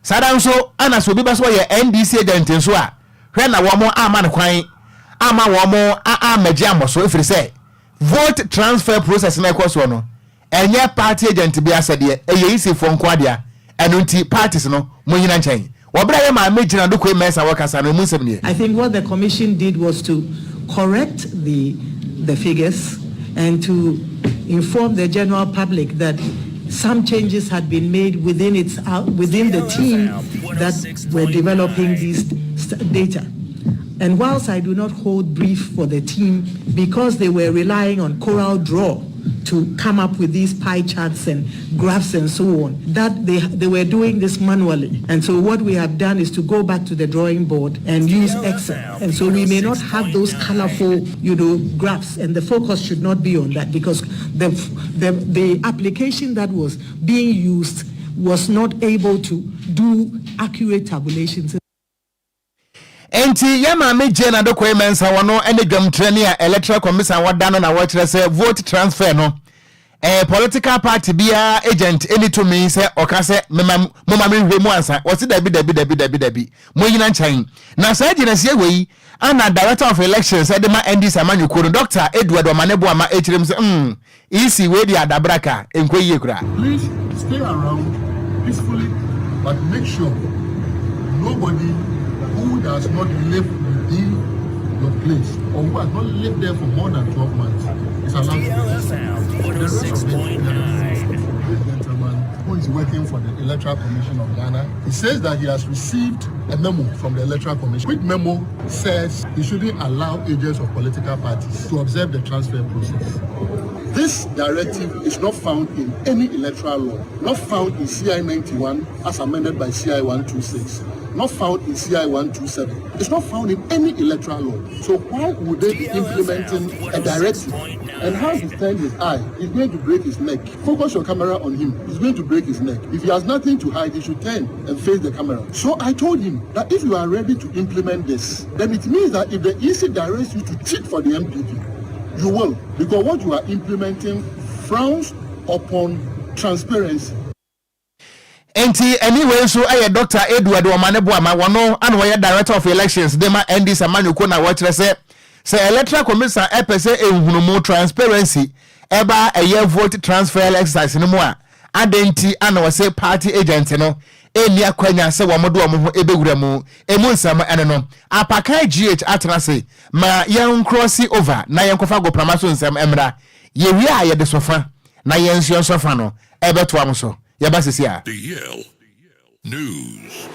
A: Saa ara nso na sɛ obi ba sɛ ɔyɛ NDC agent nso a, hwɛ na wɔn amma no kwan ama wɔn ammɛgye ammɔ so ɛfiri sɛ vote transfer process no a ɛkɔ soɔ no, ɛnyɛ party agent bi asɛdeɛ, ɛyɛ EC foɔ nko ara dea. Ɛno nti parties no, monnyina nkyɛn. Wɔ berɛ a yɛn maame Gyina Dokoe Mensah wɔkasa no, ɛmu nsɛm nie.
M: I think what the commission did was to correct the the figures and to inform the general public that some changes had been made within its within the team that were developing these data. And whilst I do not hold brief for the team because they were relying on CorelDRAW to come up with these pie charts and graphs and so on, that they, they were doing this manually. And so what we have done is to go back to the drawing board and use Excel. And so we may not have those colorful, you know, graphs. And the focus should not be on that because the, the, the application that was being used was not able to do accurate tabulations.
A: Enti yɛn maame Jane Adokoe Mensah wɔno ne dwamtrani a Electoral Commission wɔda no na wɔkyerɛ sɛ vote transfer no ɛyɛ political party biara agent ɛni tumi sɛ ɔka sɛ mema moma menhwɛ mu ansa wɔse dabi dabi dabi dabi dabi monyina nkyɛn na saa gyinasie wei ana Director of Elections ɛde ma NDC amanyɔkuo no Dr. Edward Omane Boama ɛkyerɛ mu sɛ mm EC wei deɛ adabraka ɛnkɔ yie koraa.
N: Please stay around peacefully but make sure nobody who does not live within your place or who has not lived there for more than 12 months is allowed to register. The rest of it, this gentleman who is working for the Electoral Commission of Ghana, he says that he has received a memo from the Electoral Commission, which memo says he shouldn't allow agents of political parties to observe the transfer process. This directive is not found in any electoral law, not found in CI 91 as amended by CI 126, not found in CI 127. It's not found in any electoral law. So why would they be implementing a directive? And how he turned his eye, he's going to break his neck. Focus your camera on him. He's going to break his neck. If he has nothing to hide, he should turn and face the camera. So I told him that if you are ready to implement this, then it means that if the EC directs you to cheat for the NPP, you will. Because what you are implementing frowns upon transparency.
A: Enti ɛne wei nso yɛ Dɔkta Edward Omane Boamah, wɔno ana wɔyɛ Director of Elections de ma NDC amanyɔkuo na wɔkyerɛ sɛ sɛ Electoral Commission pɛ sɛ nhunumu, transparency, ɛba ɛyɛ vote transfer exercise no mu a, adɛn nti ana wɔse party agent no nni akwanya sɛ wɔn de wɔn ho bɛwura mu. Emu nsɛm ɛno no, Apakan GH atena ase ma yɛn krɔsi over na yɛnkɔfa agoprama so nsɛm mmra. Yɛwie a yɛde sɔfa na yɛn nso yɛn sɔfa no. ɛbɛtoa mo so. Yɛba sisi a.
C: The Yale News.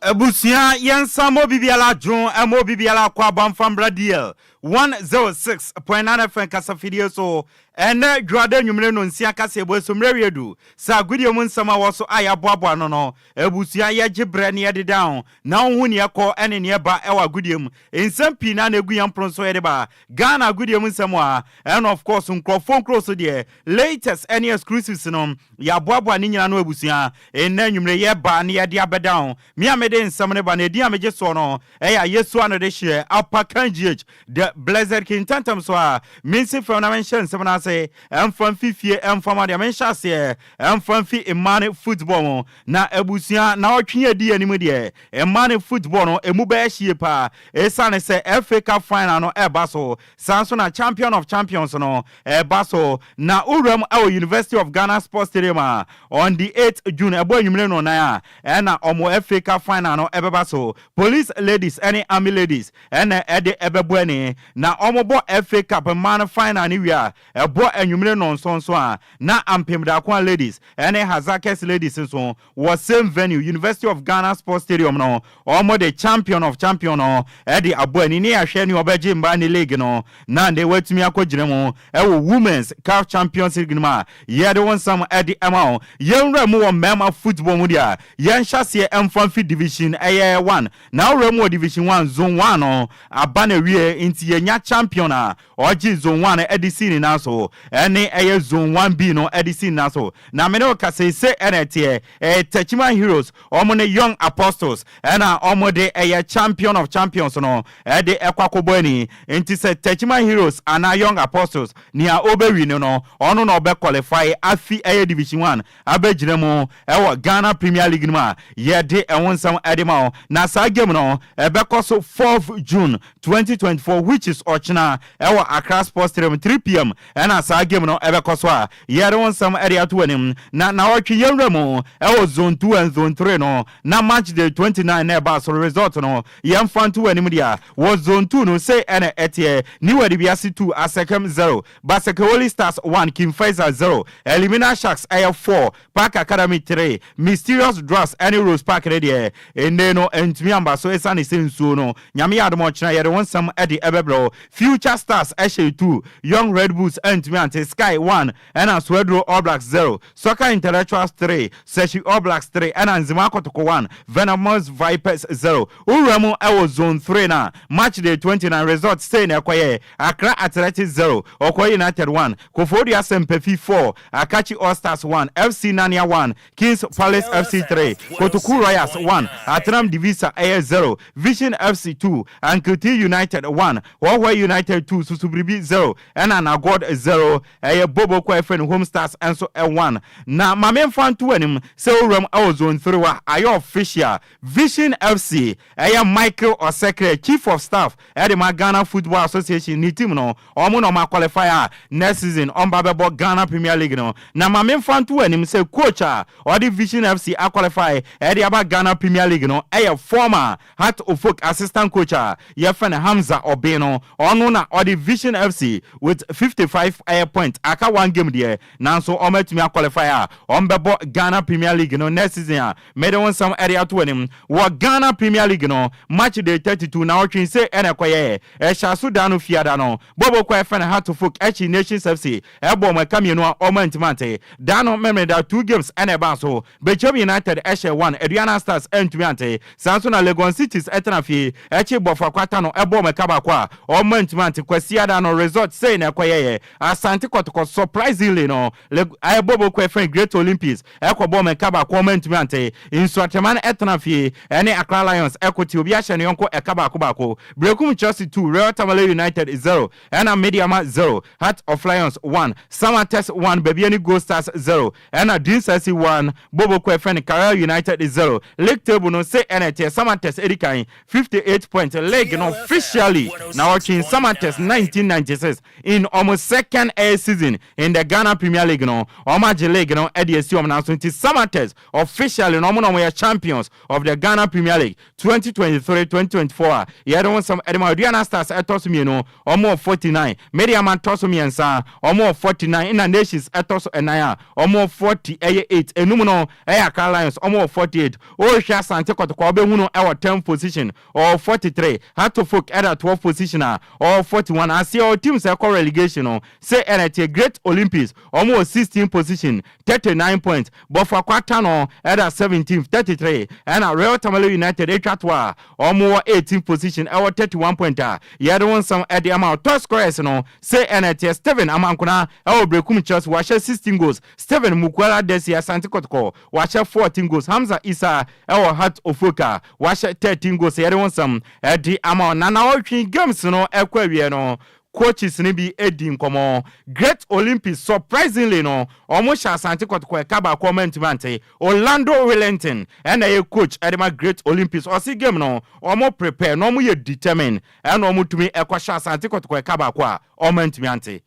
B: Abusua yɛnsa ma obi biara adwo ma obi biara akɔ aba mfa mbra DL 106.9 FM kasafidie so ɛnɛ dwoada anwummere no nsia kaseɛbɔ so mmerɛ wie du sɛ agodie mu nsɛm a wɔ so a yɛaboaboa ano no abusua yɛgye berɛ ne yɛdeda ho na wohu neɛ ɛkɔ ne neɛ ɛba ɛwɔ agodie mu nsɛm pii na na ɛgu yɛn pono so yɛde ba Ghana agodie mu nsɛm a and of course nkurɔfoɔ nkuro so deɛ latest ɛne exclusives no Yɛaboaboa ne nyina ano abusua. Nnɛ anwummere yɛba na yɛde abɛda wo. Me a mede nsɛm no ba no, edin a megye soɔ no yɛ Ayesu Anodehyeɛ, Upper Kangh, The Blessed King. Ntɛmntɛm so ara, mensi fam na menhyɛ nsɛm no ase mfa mfi fie mfa ma deɛ menhyɛ aseɛ mfa mfi mmaa ne football mu. Na abusua, naawɔtwe yi a ɛdi yɛn anim deɛ, mmaa ne football no, ɛmu bɛyɛ hye yie paa. Ɛsiane sɛ FA Cup final no reba so, Saa nso na Champion of Champions no ɛreba so na wowura mu wɔ University of Ghana Sports Stadium a on the 8 June ɛbɔ anwummere nnɔnnan a ɛna wɔn FA Cup final no ɛbɛba so. Police Ladies ne Army Ladies ɛna ɛde ɛbɛbɔ ani na wɔbɔ FA Cup mmaa no final no wie a ɛbɔ anwummere nnɔnson nso a na Ampem Darkoa Ladies ne Hasaacas Ladies nso Wɔ same venue, University of Ghana Sports Stadium no, wɔde Champion of Champion no de abɔ ani ne ahwɛ nea ɔbɛgye mmaa ne league no na ne watumi akɔgyina mu wɔ Women's CAF Champions League no mu a yɛde wo nsɛm de ma wo. Yɛnwura mu wɔ mmarima football mu deɛ a, yɛnhyɛ aseɛ mfa mfi Division ɛyɛ one. Na wowura mu wɔ Division One, Zone One no aba no awie nti yɛnya champion a ɔgye Zone One de sii ne nan so ne ɛyɛ Zone One B no de sii ne nan so. Na me ne wo kasa yi, sei na ɛteɛ, ɛyɛ Techiman Heroes, wɔn ne Young Apostles ɛna wɔn de ɛyɛ Champion of Champions no ɛde ɛkɔ akɔbɔ ani. Nti sɛ Techiman Heroes anaa Young Apostles, nea ɔbɛwini no, ɔno na ɔbɛ qualify afi ɛyɛ Division One abɛgyina mu ɛwɔ Ghana Premier League no mu a yɛde ɛho nsɛm ɛde ma wo. Na saa game no ɛbɛkɔ so 4th June 2024 which is ɔkyena ɛwɔ Accra Sports Stadium 3pm ɛna saa game no ɛbɛkɔ so a yɛde wo nsɛm ɛde ato w'anim. Na nawɔtwe yɛnwura mu ɛwɔ zone 2 and zone 3 no na match day 29 na ɛbaa so result no yɛmfa nto w'anim deɛ wɔ zone 2 no sei ɛna ɛteɛ New Adibiase 2 Asekem 0 Baseke Holy Stars 1 King Faisal 0 Elimina Sharks ɛyɛ 4 Park Academy 3, Mysterious Drugs ɛne Rose Park no deɛ nnee no ɛntumi amba so ɛsiane sɛ nsuo no. Nyame yɛ adom a ɔkyena yɛde wo nsɛm de ɛbɛbrɛ wo. Future Stars ɛhyɛɛ 2, Young Red Bulls antumi ante, Sky 1 ɛna Swedru All Blacks 0, Soccer Intellectuals 3, Seshie All Blacks 3 ɛna Nzema Kotoko 1, Venomous Vipers 0. Wo wura mu ɛwɔ Zone 3 no a, Match Day 29 results sei na ɛkɔyɛɛ, Accra Athletics 0, Okoe United 1, Koforidua Sempefi 4, Akatsi All Stars 1, FC Nania 1, Kings Palace FC 3, Kotoku Royals 1, Atenam Divisa ɛyɛ 0, Vision FC 2, Ankilti United 1, Hohoe United 2, Susubiribi 0 ɛna Nagod 0, ɛyɛ Bobo kɔ a yɛfrɛ no Home Stars nso 1. Na ma memfa nto w'anim sɛ owuram ɛwɔ Zone 3 hɔ a ayɛ official, Vision FC ɛyɛ Michael Osekre, Chief of Staff ɛde ma Ghana Football Association ne team no, Wɔn na wɔn aqualify a next season wɔn ba bɛbɔ Ghana Premier League no. Na ma me nfa nto w'anim sɛ coach a ɔde Vision FC aqualify ɛde aba Ghana Premier League no ɛyɛ former Heart of Oak assistant coach a yɛfrɛ no Hamza Obeng no. Ɔno na ɔde Vision FC with 55 ɛyɛ point aka one game deɛ nanso wɔn atumi aqualify a wɔn bɛbɔ Ghana Premier League no next season a mede wo nsɛm ɛde ato w'anim. Wɔ Ghana Premier League no match day 32 naawɔtwe sei ɛna ɛkɔyɛɛ. Ɛhyɛaso da no Fiada no, Bobo kɔ ɛfɛn Hartlepool akyi Nations FC bɔɔ wɔn ɛka mmienu a wɔn antumi ante. Da no Memeneda two games na ɛbaa so. Bechem United hyɛɛ one, Aduana Stars antumi ante. Saa nso na Legon Cities tena fie akyi Bofoakwa Tano bɔɔ wɔn ɛka baako a wɔn antumi ante. Kwasiada no result sei na ɛkɔyɛeɛ, Asante Kɔtɔkɔ surprisingly no Bobo kɔ ɛfɛn Great Olympics kɔbɔɔ wɔn ɛka baako a wɔn antumi ante. Nsuatreman tena fie ne Accra Lions ko te obi ahyɛ ne yɔnko ɛka baako baako. Berekum Chelsea 2, Real Tamale United 0, ɛna Medeama 0, Heart of Lions 1, Samatex 1, Bibiani Gold Stars 0, ɛna Dreams FC 1, Boboko FN Karel United 0. League table no sei ɛna ɛteɛ, Samatex edi kan 58 points, league no officially na wɔtwe Samatex 1996 in wɔn second.
O: Second ɛyɛ season in the Ghana Premier League no, wɔn agye league no de asi wɔn nan so, nti Samartex officially no, wɔn na wɔyɛ champions of the Ghana Premier League 2023-2024 a yɛde ho nsɛm de ma. Aduana Stars ɛtɔ so mmienu, wɔn wɔ 49. Medeama tɔ so mmiɛnsa, wɔn wɔ 49, ɛna Nations ɛtɔ so ɛnan a wɔn wɔ 40 ɛyɛ 8. Enum no ɛyɛ Accra Lions, wɔn wɔ 48. Ɔrehwɛ Asante Kɔtɔkɔ, ɔbɛhu no ɛwɔ 10 position, ɔwɔ 43. Hearts of Oak ɛda 12 position a ɔwɔ 41. Aseɛ ɔwɔ teams ɛkɔ relegation no sɛ ɛna ɛteɛ. Great Olympics, wɔn wɔ 16 position, 39 points. Bofoakwa Tano ɛda 17, 33, ɛna Real Tamale United atwa to a wɔn wɔ 18 position, ɛwɔ 31 point a yɛde wɔn nsɛm ɛde ama. Top scorers no sɛ ɛna ɛteɛ. Stephen Amankona ɛwɔ Berekum Chelsea, wahyɛ 16 goals. Stephen Mukwala Desi, Asante Kɔtɔkɔ, wahyɛ 14 goals. Hamza Isa ɛwɔ Hearts of Oak a wahyɛ 13 goals. Yɛde wɔn nsɛm ɛde ama. Nana ɔtwe games no ɛkɔ awie no, coaches no bi edi nkɔmɔ. Great Olympics, surprisingly no, ɔmo hyɛ Asante Kɔtɔkɔ ɛka baako, ɔmo ntumi ante. Orlando Wellington ɛna ɛyɛ coach ɛde ma Great Olympics. Ɔsi game no, ɔmo prepare na ɔmo yɛ determined, ɛna ɔmo tumi ɛkɔhyɛ Asante Kɔtɔkɔ ɛka baako a ɔmo ntumi ante.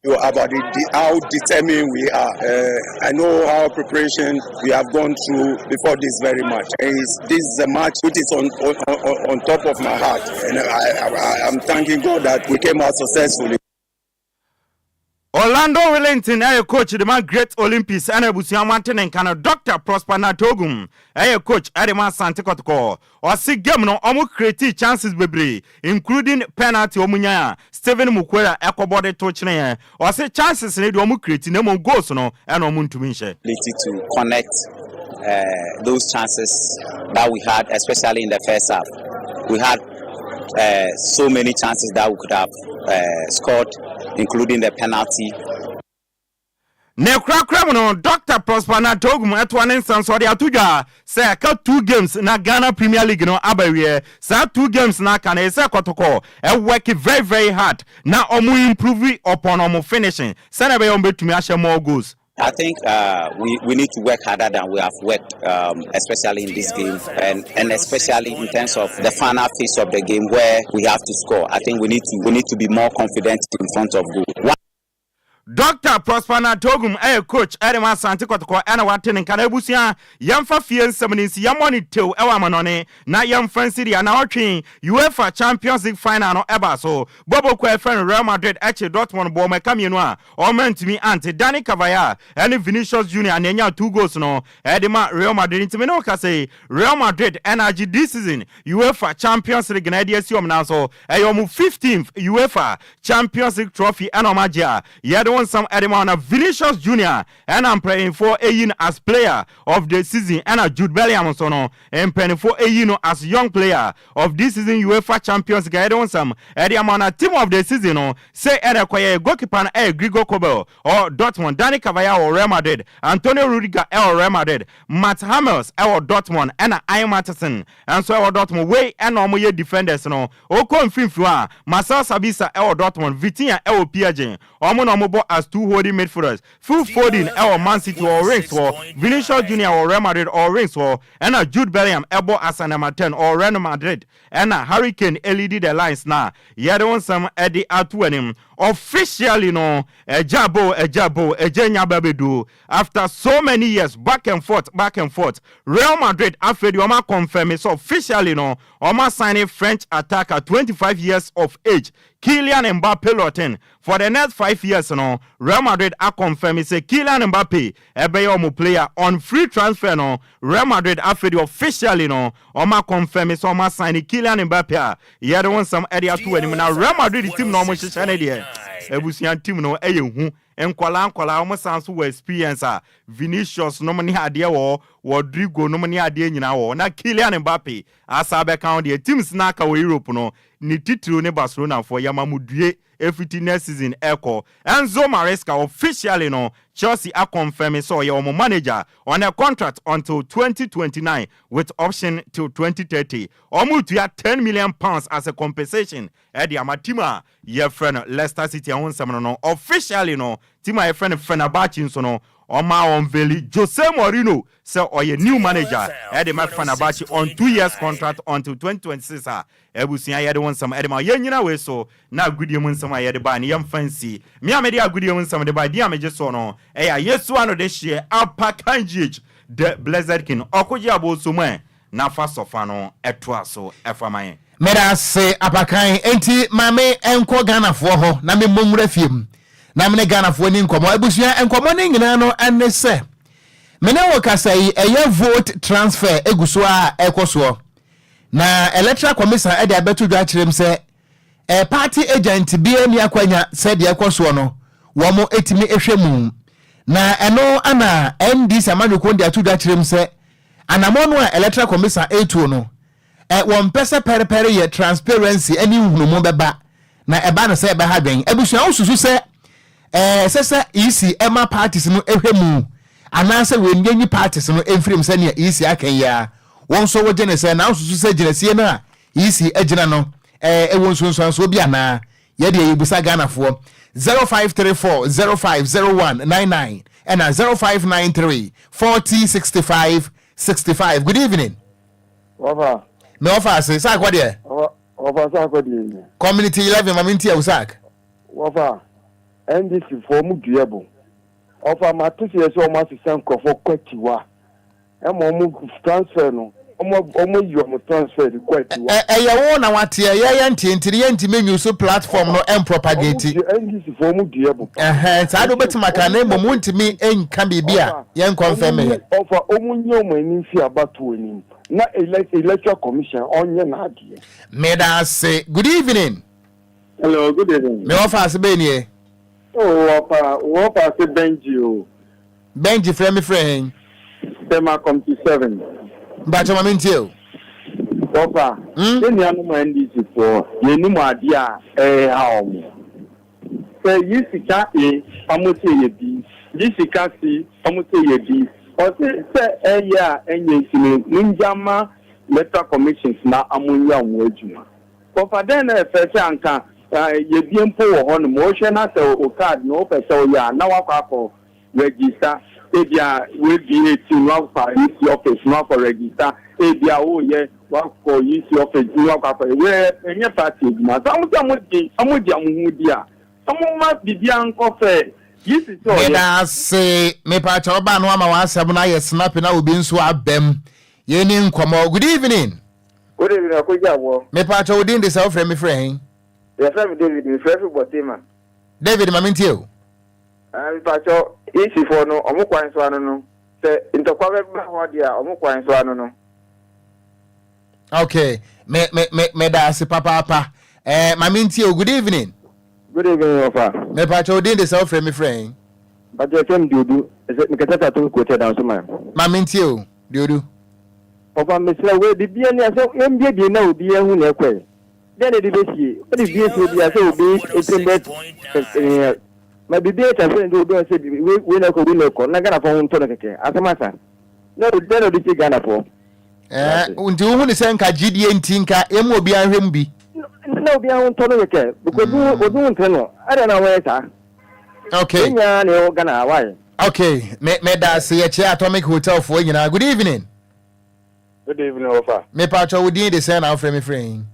P: You about how determined we are. I know how preparation we have gone through before this very match. And this is a match which is on top of my heart. And I am thanking God that we came out successfully.
O: Orlando Wellington ɛyɛ coach de ma Great Olympics, ɛna abusua mu ante ne nka no. Dr Prosper Natogum ɛyɛ coach ɛde ma Asante Kɔtɔkɔ. Ɔsi game no, ɔmo create chances bebree, including penalty ɔmo nya a Stephen Mukwala ɛkɔbɔ de to kyerɛ. Ɔsi chances ne deɛ, ɔmo create, na mmom goals no ɛna ɔmo ntumi nhyɛ.
Q: To connect those chances that we had, especially in the first half. We had so many chances that we could have scored, including the penalty.
O: Ne korakora mu no, Dr Prosper Natogum ɛtoa ne nsɛm so, ɔde ato dwa sɛ ɛka two games na Ghana Premier League no aba wie. Saa two games na aka no, ɛsɛ Kɔtɔkɔ ɛwork very very hard na ɔmo improve upon ɔmo finishing, sɛnɛ ɛbɛyɛ ɔmo bɛtumi ahyɛ more goals.
Q: I think we need to work harder than we have worked, especially in this game, and especially in terms of the final phase of the game where we have to score. I think we need to be more confident in front of goal. One
O: Dr Prosper Natogum ɛyɛ coach ɛde ma Asante Kɔtɔkɔ, ɛna wate ne nka. Na abusua, yɛmfa fie nsɛm no nsi, yɛmmɔ ne tew ɛwɔ amanɔne na yɛmfa nsi deɛ na ɔtwe UEFA Champions League final no ɛba so. Bɔbɔkɔ ɛfɛ no Real Madrid ɛkye Dortmund bɔ ɔmo ɛka mmienu a ɔmo ntumi ante. Dani Carvajal ɛne Vinicius Junior na ɛnya two goals no ɛde ma Real Madrid. Ntumi ne woka sɛ Real Madrid ɛna agye this season UEFA Champions League na ɛde asi ɔmo nan so. Ɛyɛ ɔmo 15th UEFA Champions League trophy ɛna ɔmo agye a yɛde wɔn nsɛm ɛde ma. Na Vinicius Junior ɛna mpanyinfoɔ eyi no as player of the season, ɛna Jude Bellingham nso no, mpanyinfoɔ eyi no as young player of this season UEFA Champions League. Ɛde wɔn nsɛm ɛde ama. Na team of the season no sɛ ɛna ɛkɔyɛ goalkeeper no ɛyɛ Gregor Kobel ɔ Dortmund, Dani Carvajal wɔ Real Madrid, Antonio Rudiger ɛwɔ Real Madrid, Mats Hummels ɛwɔ Dortmund, ɛna Ian Maatsen ɛnso ɛwɔ Dortmund. Wei ɛna wɔn yɛ defenders no. Okɔ mfimfini a, Marcel Sabitzer ɛwɔ Dortmund, Vitinha ɛwɔ PSG, wɔn na wɔn bɔ as two holding midfielders. Phil Foden ɛwɔ Man City, wɔ wings wɔ. Vinicius Junior wɔ Real Madrid, ɔwɔ wings wɔ, ɛna Jude Bellingham ɛbɔ as a number 10, ɔwɔ Real Madrid, ɛna Harry Kane ɛlead the lines. Na yɛde wɔn nsɛm ɛde ato anim officially no, ɛgya bo, ɛgya bo, ɛgya nya ba bɛdu. After so many years back and forth, back and forth, Real Madrid afei deɛ, ɔma confirm so officially no, ɔma sign French attacker, 25 years of age, Kylian Mbappe Lottin, for the next 5 years no. Real Madrid aconfirm sɛ Kylian Mbappe ɛbɛyɛ ɔmo player on free transfer no. Real Madrid afei deɛ, officially no, ɔma confirm sɛ ɔma sign Kylian Mbappe a yɛde wɔn nsɛm ɛde ato anim. Na Real Madrid team na ɔmo hyehyɛ ne deɛ, abusua, team no ɛyɛ hu. Nkɔlaa nkɔlaa, wɔn san so wɔ experience a Vinicius nom ne adeɛ wɔ, Rodrigo nom ne adeɛ nyinaa wɔ, na Kylian Mbappe asa bɛka ho deɛ, teams na aka wɔ Europe no, ne titiriw ne Barcelona foɔ, yamamudue efiti next season ɛkɔ. Enzo Maresca, officially no, Chelsea aconfirm sɛ ɔyɛ wɔn manager on a contract until 2029 with option till 2030. Wɔn tua £10 million as a compensation ɛde ama team a yɛfrɛ no Leicester City. Ɛho nsɛm no, officially no, team a yɛfrɛ no Fenerbahce nso no, Ɔma unveili Jose Mourinho sɛ ɔyɛ new manager de ma Fenerbahce on 2 years contract until 2026 a abusua yɛde wo nsɛm de ma. Yɛnyina wei so na agodie mu nsɛm a yɛde baa ne yɛmfa nsi. Me a mede agodie mu nsɛm de baa din a megye soɔ no ɛyɛ Ayesu ano de hyeɛ Apakan GH the Blessed King ɔkogye abɔɔso mu ɛ na fa sɔfa no ɛtoa so ɛfa ma yɛn.
A: Meda ase Apakan. Enti ma me nkɔ Ghanafoɔ hɔ na me mmɔ nwura fie mu na me ne Ghanafoɔ ni nkɔmmɔ. Abusua, nkɔmmɔ no nyinaa no ne sɛ me ne wo kasa yi ɛyɛ vote transfer egu so a ɛkɔ soɔ. Na Electoral Commission de abɛto dwa akyerɛ mu sɛ eh, party agent bi ani akwanya sɛ deɛ ɛkɔ soɔ no wɔn etumi ehwɛ mu. Na ɛno ana NDC amanyɔkuo de ato dwa kyerɛ mu sɛ anamɔ no a Electoral Commission etuo no ɛ wɔmpɛ sɛ pɛrepɛre yɛ transparency ne nhunumu bɛba na ɛba no sɛ ɛbɛha dwen. Abusua, wosusu sɛ ɛsɛ sɛ EC ɛma parties no ɛhwɛ mu anaasɛ wɔnyi parties no mfiri mu sɛnea EC aka yi a wɔn nso wogye ne sɛ na wosusu sɛ gyinasie no a EC agyina no ɛwɔ nsunsuansoɔ bi anaa? Yɛdeɛ yɛbusa Ghanafoɔ. 0534 050199 ɛna 0593 40 65 65. Good evening.
R: Wɔfa.
A: Me wɔfa ase sak wɔ deɛ.
R: Wɔfa sak wɔ deɛ.
A: Community 11 maame nti ɛwɔ sak.
R: Wɔfa NDC foɔ mu dua bo. Wɔfa ma te sɛ sɛ wɔn asesa nkurɔfoɔ kɔ atiwa. Ɛma wɔn transfer no wɔn wɔn ayi wɔn transfer de kɔ atiwa.
A: Ɛ ɛyɛ wo na wateɛ yɛ yɛ nteɛ nti yɛ ntumi nyi so platform no ɛmpropagate.
R: NDC foɔ mu dua bo.
A: Ɛhɛn saa de wobɛtumi aka na mmom wontumi nka biribi a yɛn confirm yɛ.
R: Ɔfa wɔn nyɛ wɔn ani nsi abatoɔ anim na Electoral Commission ɔnyɛ n'adeɛ.
A: Meda ase. Good evening.
S: Hello, good evening.
A: Me wɔfa ase bɛɛ nie.
S: Oh, wɔfa wɔfa ase Benji o.
A: Benji frɛ me frɛ hɛn.
S: Tema Committee 7.
A: Mpakyɛ ma mentie o.
S: Wɔfa, yɛn nuanom NDC foɔ, yɛnim adeɛ a ɛreha wɔn. Sɛ yi sika A, ɔmo sɛ yɛ B. Yi sika C, ɔmo sɛ yɛ D. Ɔse sɛ ɛyɛ a ɛnyɛ nti no, mongya ma Electoral Commissions na ɔmo nyɛ ɔmo adwuma. Wɔfa dɛn na ɛfɛ sɛ anka yɛbie mpo wɔ hɔnom, wohwɛ na sɛ wo card no wopɛ sɛ woyɛ a na woakɔ akɔ register, ebia woabie 18 na woakɔ EC office na woakɔ register, ebia woyɛ woakɔ EC office na woakɔ akɔ wei ɛnyɛ party adwuma. Sɛ ɔmo sɛ ɔmo gye ɔmo gye ɔmo ho di a, ɔmo ma biribiara nkɔ fɛ. EC sɛ ɔyɛ.
A: Meda ase. Mepakyɛ wo ba no ama w'asɛm no ayɛ snappy na obi nso abam. Yɛni nkɔmmɔ. Good evening.
T: Good evening, Akoji Aboɔ.
A: Mepakyɛ wo din de sɛ wofrɛ me frɛ he?
T: Yɛfrɛ me David, mefrɛ firi Bɔtema.
A: David, ma mentie o.
T: Ah, mepakyɛ EC foɔ no, ɔmo kwan so ano no, sɛ ntɔkwa bɛba hɔ deɛ a, ɔmo kwan so ano no.
A: Okay, me me me me da ase papaapa. Eh, ma mentie o. Good evening.
T: Good evening, Ofa.
A: Mepakyɛ wo din de sɛ wofrɛ me frɛ he?
T: Mepakyɛ yɛfrɛ me Diodu, mekasa firi Atomi Kurotia Dansoman.
A: Ma mentie o, Diodu.
T: Ɔfa mesrɛ wo biribi ani a sɛ yɛmbiebie na obi ahu na ɛkɔe. Dɛn na ɛde bɛsie? Wode bie sie bi a sɛ obi tirim bɛ ma biribi ayɛ transparent sɛ obi ahu sɛ wei wei na ɛkɔ wei na ɛkɔ na Ghanafoɔ ho ntɔ no kɛkɛ. Asɛm asa. Na dɛn na ɔde sie Ghanafoɔ?
A: Ɛɛ nti wohu ne sɛ nka gyidie nti nka yɛmu obiara nhwɛ mu bi.
T: Na obiara ho ntɔ no kɛkɛ because obi obi ho ntere no. Adɛn na wɔyɛ saa?
A: Okay.
T: Yɛn nyinaa na yɛwɔ Ghana ha why?
A: Okay, me me da ase yɛkyɛ Atomic Hotel foɔ nyinaa. Good evening.
U: Good evening, Ofa.
A: Me paatwa wo din de sɛn na wofrɛ me frɛ yi?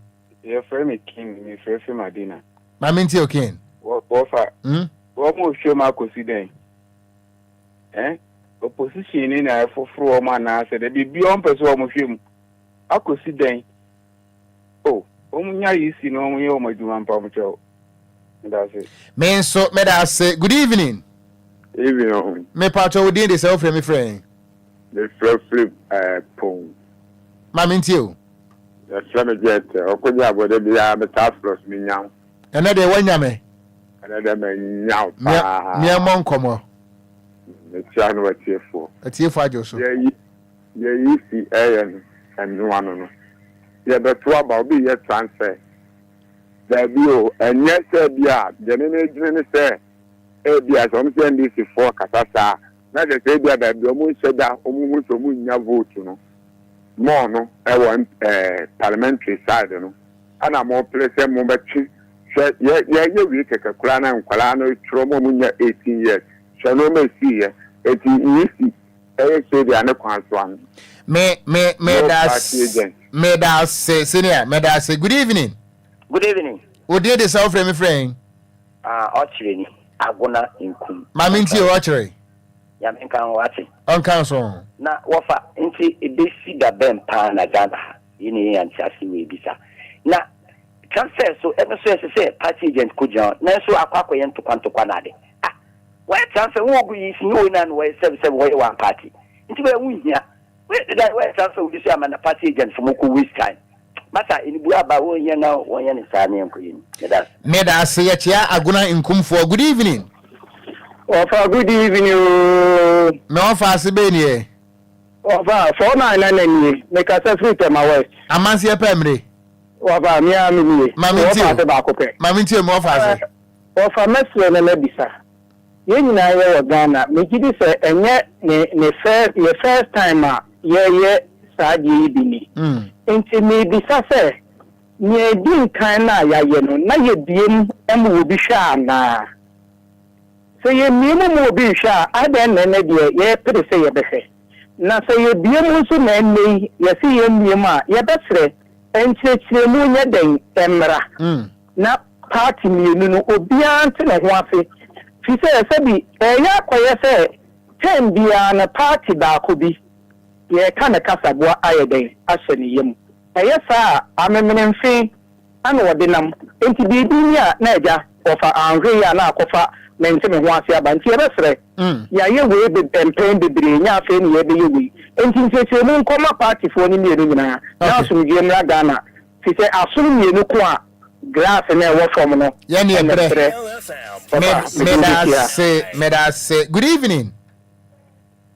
U: Yɛfrɛ me King, mefrɛ fi Madina.
A: Ma me ntie o King.
U: Wɔfa, wɔn mo hwɛ mu akɔsi dɛn? Eh? Opposition ni na ɛfoforo wɔn anaasɛ dɛ biribi wɔn pɛ sɛ wɔn hwɛ mu akɔsi dɛn? Oh, wɔn nya yi si na wɔn yɛ wɔn adwuma mpa mo kyɛw. Meda ase.
A: Me nso meda ase. Good evening.
U: Evening o.
A: Me paatwa wo din de sɛ wofrɛ me frɛ yi?
U: Mefrɛ firi ɛɛ Pong.
A: Ma me ntie o.
U: Yɛfrɛ me Jɛtɛ. Ɔkɔgye abɔde biara metaa frɛ so menya wo.
A: Ɛnɛ deɛ woanya me.
U: Ɛnɛ deɛ manya wo paa.
A: Meɛmmɔ nkɔmmɔ.
U: Mekyia no atiefoɔ.
A: Atiefoɔ agye wo so.
U: Yɛyi yɛyi si ɛyɛ no ɛno ano no. Yɛbɛto aba obi yɛ transfer. Daabi o ɛnyɛ sɛ bi a deɛ me medwene ne sɛ ebia sɛ wɔn sɛ NDC foɔ kasa saa na kyerɛ sɛ ebia baabi a wɔnhyɛ da wɔn hu sɛ wɔn nnya vote no more no ɛwɔ ɛɛ parliamentary side no ɛna mo pere sɛ mo bɛtwe hwɛ yɛ yɛyɛ wei kɛkɛ koraa na nkwadaa no twerɛ mo a wɔn nya 18 years hwɛ nneɛma esi yɛ. Eti EC ɛyɛ sɛdeɛ ne kwan so ano.
A: Me me me
U: No
A: da
U: party agent.
A: me da ase senior me da ase good evening.
D: Good evening.
A: Wo din de sɛ wofrɛ me frɛ yɛn.
D: Ah, ɔkyerɛ ni Agona Nkum.
A: Maame ntie o ɔkyerɛ.
D: Nyame nka ho wate.
A: Ɔnka nso ho.
D: Na wɔfa nti ebesi da bɛn paa na Ghana ha yɛn na yɛnya ntease wei bi sa. Na transfer so ɛno so ɛsɛ sɛ party agent kɔ gyina hɔ nanso akɔ akɔyɛ ntokwa ntokwa na ade. Ah wɔyɛ transfer wɔn ogu yi si nyɛ wɔn nyinaa na wɔyɛ sɛbi sɛbi wɔyɛ one party nti wɔyɛ ho nhia. Wei da wɔyɛ transfer obi so ama na party agent fo mo kɔ waste time. Masa enibu aba wɔn yɛ na wɔn yɛ ne saa ne yɛn kɔ yɛ ni. Meda ase.
A: Meda ase yɛkyea Agona Nkumfoɔ good evening.
V: Wɔfa good evening ooo.
A: Me wɔfa ase bɛɛ nie.
V: Wɔfa 4 9 nana nie mekasa firi Tema West.
A: Amanseɛ pɛ mmire.
V: Wɔfa me ara me nie.
A: Ma me ntie
V: Wɔfa
A: o.
V: ase baako pɛ.
A: Ma me ntie o me wɔfa ase.
V: Wɔfa mɛsrɛ na mabisa. Yɛn nyinaa yɛwɔ Ghana megye di sɛ ɛnyɛ ne ne first yɛ first time a yɛreyɛ saa adeɛ yi bi ni. Nti mebisa sɛ nea edi nkan no a yɛayɛ no na yɛbue mu ma obi hwɛ anaa? Sɛ yɛmmue mu ma obi nhwɛ a adɛn na ɛnnɛ deɛ yɛrepere sɛ yɛbɛhwɛ? Na sɛ yɛbue mu nso na ɛnnɛ yi yɛse yɛmmue mu a yɛbɛsrɛ nkyerɛkyerɛmu nyɛ dɛn mmra na party mmienu no obiara nte ne ho ase firi sɛ sɛbi ɛreyɛ akɔyɛ sɛ term biara no party baako bi yɛreka ne kasaboa ayɛ dɛn ahyɛ ne yam. Ɛyɛ saa a amemene mfe ana ɔde nam nti biribi ni a na agya wɔfa anhwɛ yie a na akɔfa mente me ho ase aba nti yɛbɛsrɛ yɛayɛ wei be mpɛn bebree nyɛ afei ne yɛbɛyɛ wei nti nkyerɛkyerɛmu nkɔma partyfoɔ no mmienu nyinaa na asomdwoeɛ mmra Ghana firi sɛ asono mmienu ko a grass no a ɛwɔ fam no
A: Yɛne
V: ɛna
A: ɛbrɛ.
V: brɛ
A: Me
V: papa mede wo
A: meda
V: bɛhyia.
A: ase meda ase good evening.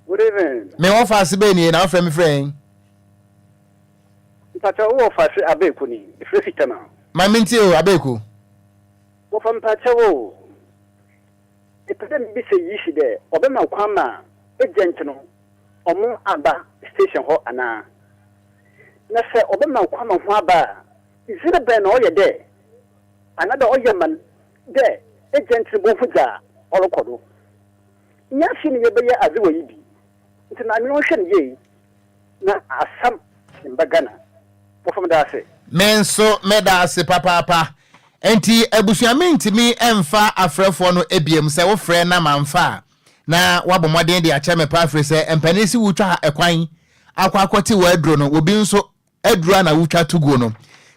W: Good evening.
A: Me wɔfa ase bɛɛ nie na wofrɛ me frɛ yɛn.
W: Mpakyɛw wo wɔfa ase Abeeku ni, mefrɛ fi Tema.
A: Ma me ntie o Abeeku.
W: Wɔfa mpakyɛw o, mepɛ dɛ mebisa Yisi dɛ ɔbɛma kwan ma agent no ɔmo aba station hɔ anaa? Na sɛ ɔbɛma kwan ma ho aba a, dzin bɛn na ɔyɛ dɛ anaa dɛ ɔyɛ ma no dɛ agent no bohu dza ɔrokɔ do? Nnyɛ afei na yɛbɛyɛ adze wɔ yi bi, ntsi maame no ɔnhwɛ no yie na asɛm mba Ghana. Wɔfa meda ase.
A: Me nso meda ase papaapa. Enti abusua mentumi mfa afrɛfoɔ no biom sɛ wofrɛ na mamfa a na woabɔ mmɔden de akyɛ me paa firi sɛ mpanin se wotwa kwan akɔ akɔte w'aduro no obi nso aduro a na wotwa to guo no.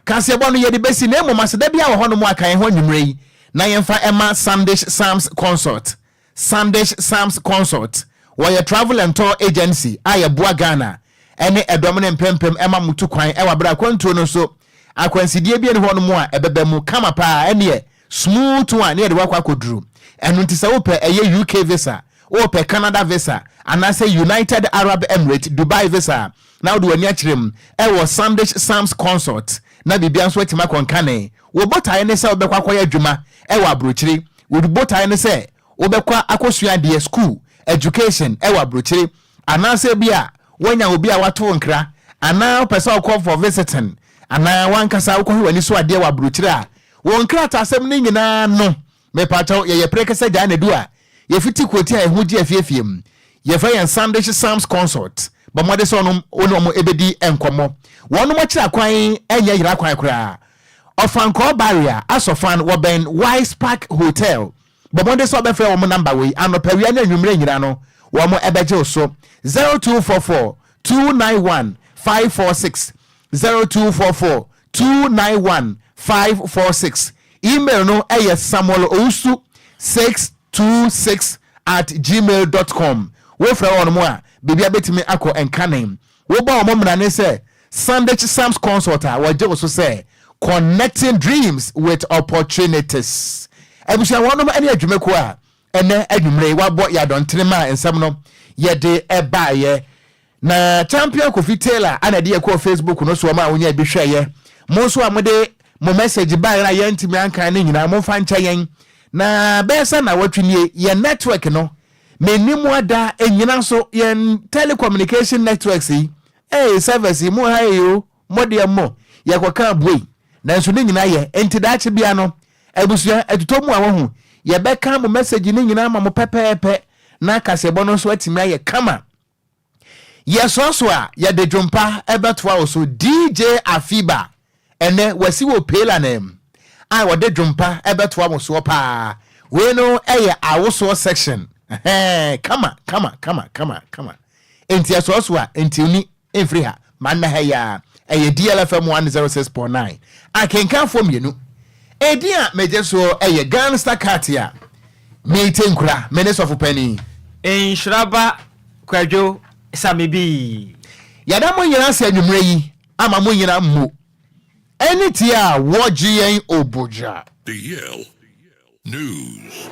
A: Kaseɛbɔ no yɛde bɛsi na mmom aseda biara wɔ hɔnom a ka yɛn ho anwummerɛ yi na yɛmfa ɛma Sandish Psalms Consort. Sandish Psalms Consort wɔyɛ travel and tour agency a yɛboa Ghana ɛne ɛdɔm ne mpempem ɛma mo tu kwan ɛwɔ abere akwantuo no nso akwansideɛ bi ɛni hɔnom a ɛbɛba mu kama paa ɛneɛ smooth one ne yɛde wakɔ akɔduru. Ɛno nti sɛ wopɛ ɛyɛ UK visa, wopɛ Canada visa anaasɛ United Arab Emirates Dubai visa a, na wode w'ani akyerɛ mu ɛwɔ Sandish Psalms Consort na biribia nso atumi akɔ nkane. Wo botaeɛ ne sɛ wobɛkɔ akɔyɛ adwuma ɛwɔ abrokyire, wo botaeɛ ne sɛ wobɛkɔ akɔsua adeɛ, school, education, ɛwɔ abrokyire, anaasɛ ebia woanya obi a wato wo nkra anaa wopɛ sɛ wokɔ for visiting anaa w'ankasa wokɔhwɛ w'ani so adeɛ wɔ abrokyire a, wo nkrataasɛm no nyinaa no, mepakyɛw, yɛyɛ prekɛsɛ gyaa na du a yɛfiti kurotia a ɛho gye afiefie mu. Yɛfrɛ yɛn Sandish Psalms Consort. Bɔ mmɔden sɛ ɔnom wo ne wɔn bɛdi nkɔmmɔ. Wɔnom akyiri akwan nyɛ yera kwan koraa. Ɔfankɔɔ Barrier, Asɔfan, wɔbɛn Wise Park Hotel. Bɔ mmɔden sɛ wobɛfrɛ wɔn namba wei anɔpa, awia ne anwummerɛ nyinaa no, wɔn bɛgye wo so. 0244 291 546, 0244 291 546. Email no yɛ samuelowusu 626 at gmail dot com. Wofrɛ wɔn a, biribiara bɛtumi akɔ nkane. Wobɔ wɔn mmara ne sɛ Sandwich Psalms Consult a wɔgye wo so sɛ Connecting Dreams with Opportunities. Abusua wɔnom ne adwumakuo a ɛnɛ anwummere yi wɔabɔ yɛ adɔntene maa nsɛm no yɛde baeɛ. Na Champion Kofi Taylor ana ɛde yɛ kɔɔ Facebook no soɔ ma wonya bi hwɛeɛ. Mo nso a mode mo message baeɛ a yɛntumi ankan no nyinaa momfa nkyɛ yɛn. Na bɛyɛ sɛ nnawɔtwe nie yɛn network no menni mo ada nnyina so yɛn telecommunication networks yi ee servers yi mo ha yi o mo deɛ mo yɛkɔka abuei nanso ne nyinaa yɛ nti daakye bia no abusua atutɔ mu a wahu yɛbɛka mo message ne nyinaa ma mo pɛpɛɛpɛ. na kaseɛbɔ no nso atumi ayɛ kama. Yɛsoa so a, yɛde dwompa bɛtoa wo so. DJ Afiba, ɛnɛ wasi wɔ Pela nan a wɔde dwompa bɛtoa mo soɔ paa. Wei no yɛ awosoɔ section. Ɛhɛn, kama, kama, kama, kama, kama. Enti ɛsoa so a, enti oni mfiri ha. Ma nna ha yi ara. Ɛyɛ DLFM 106.9. Akenkanfoɔ mmienu. Edin a megye soɔ yɛ Gangsta Katia. Meete nkura, me ne sɔfo panin.
B: Nhyira ba Kwadwo Samibi.
A: Yɛda mo nyinaa ase anwummerɛ yi ama mo nyinaa mmo ɛne tie a wɔgye yɛn obogya.
C: DL News.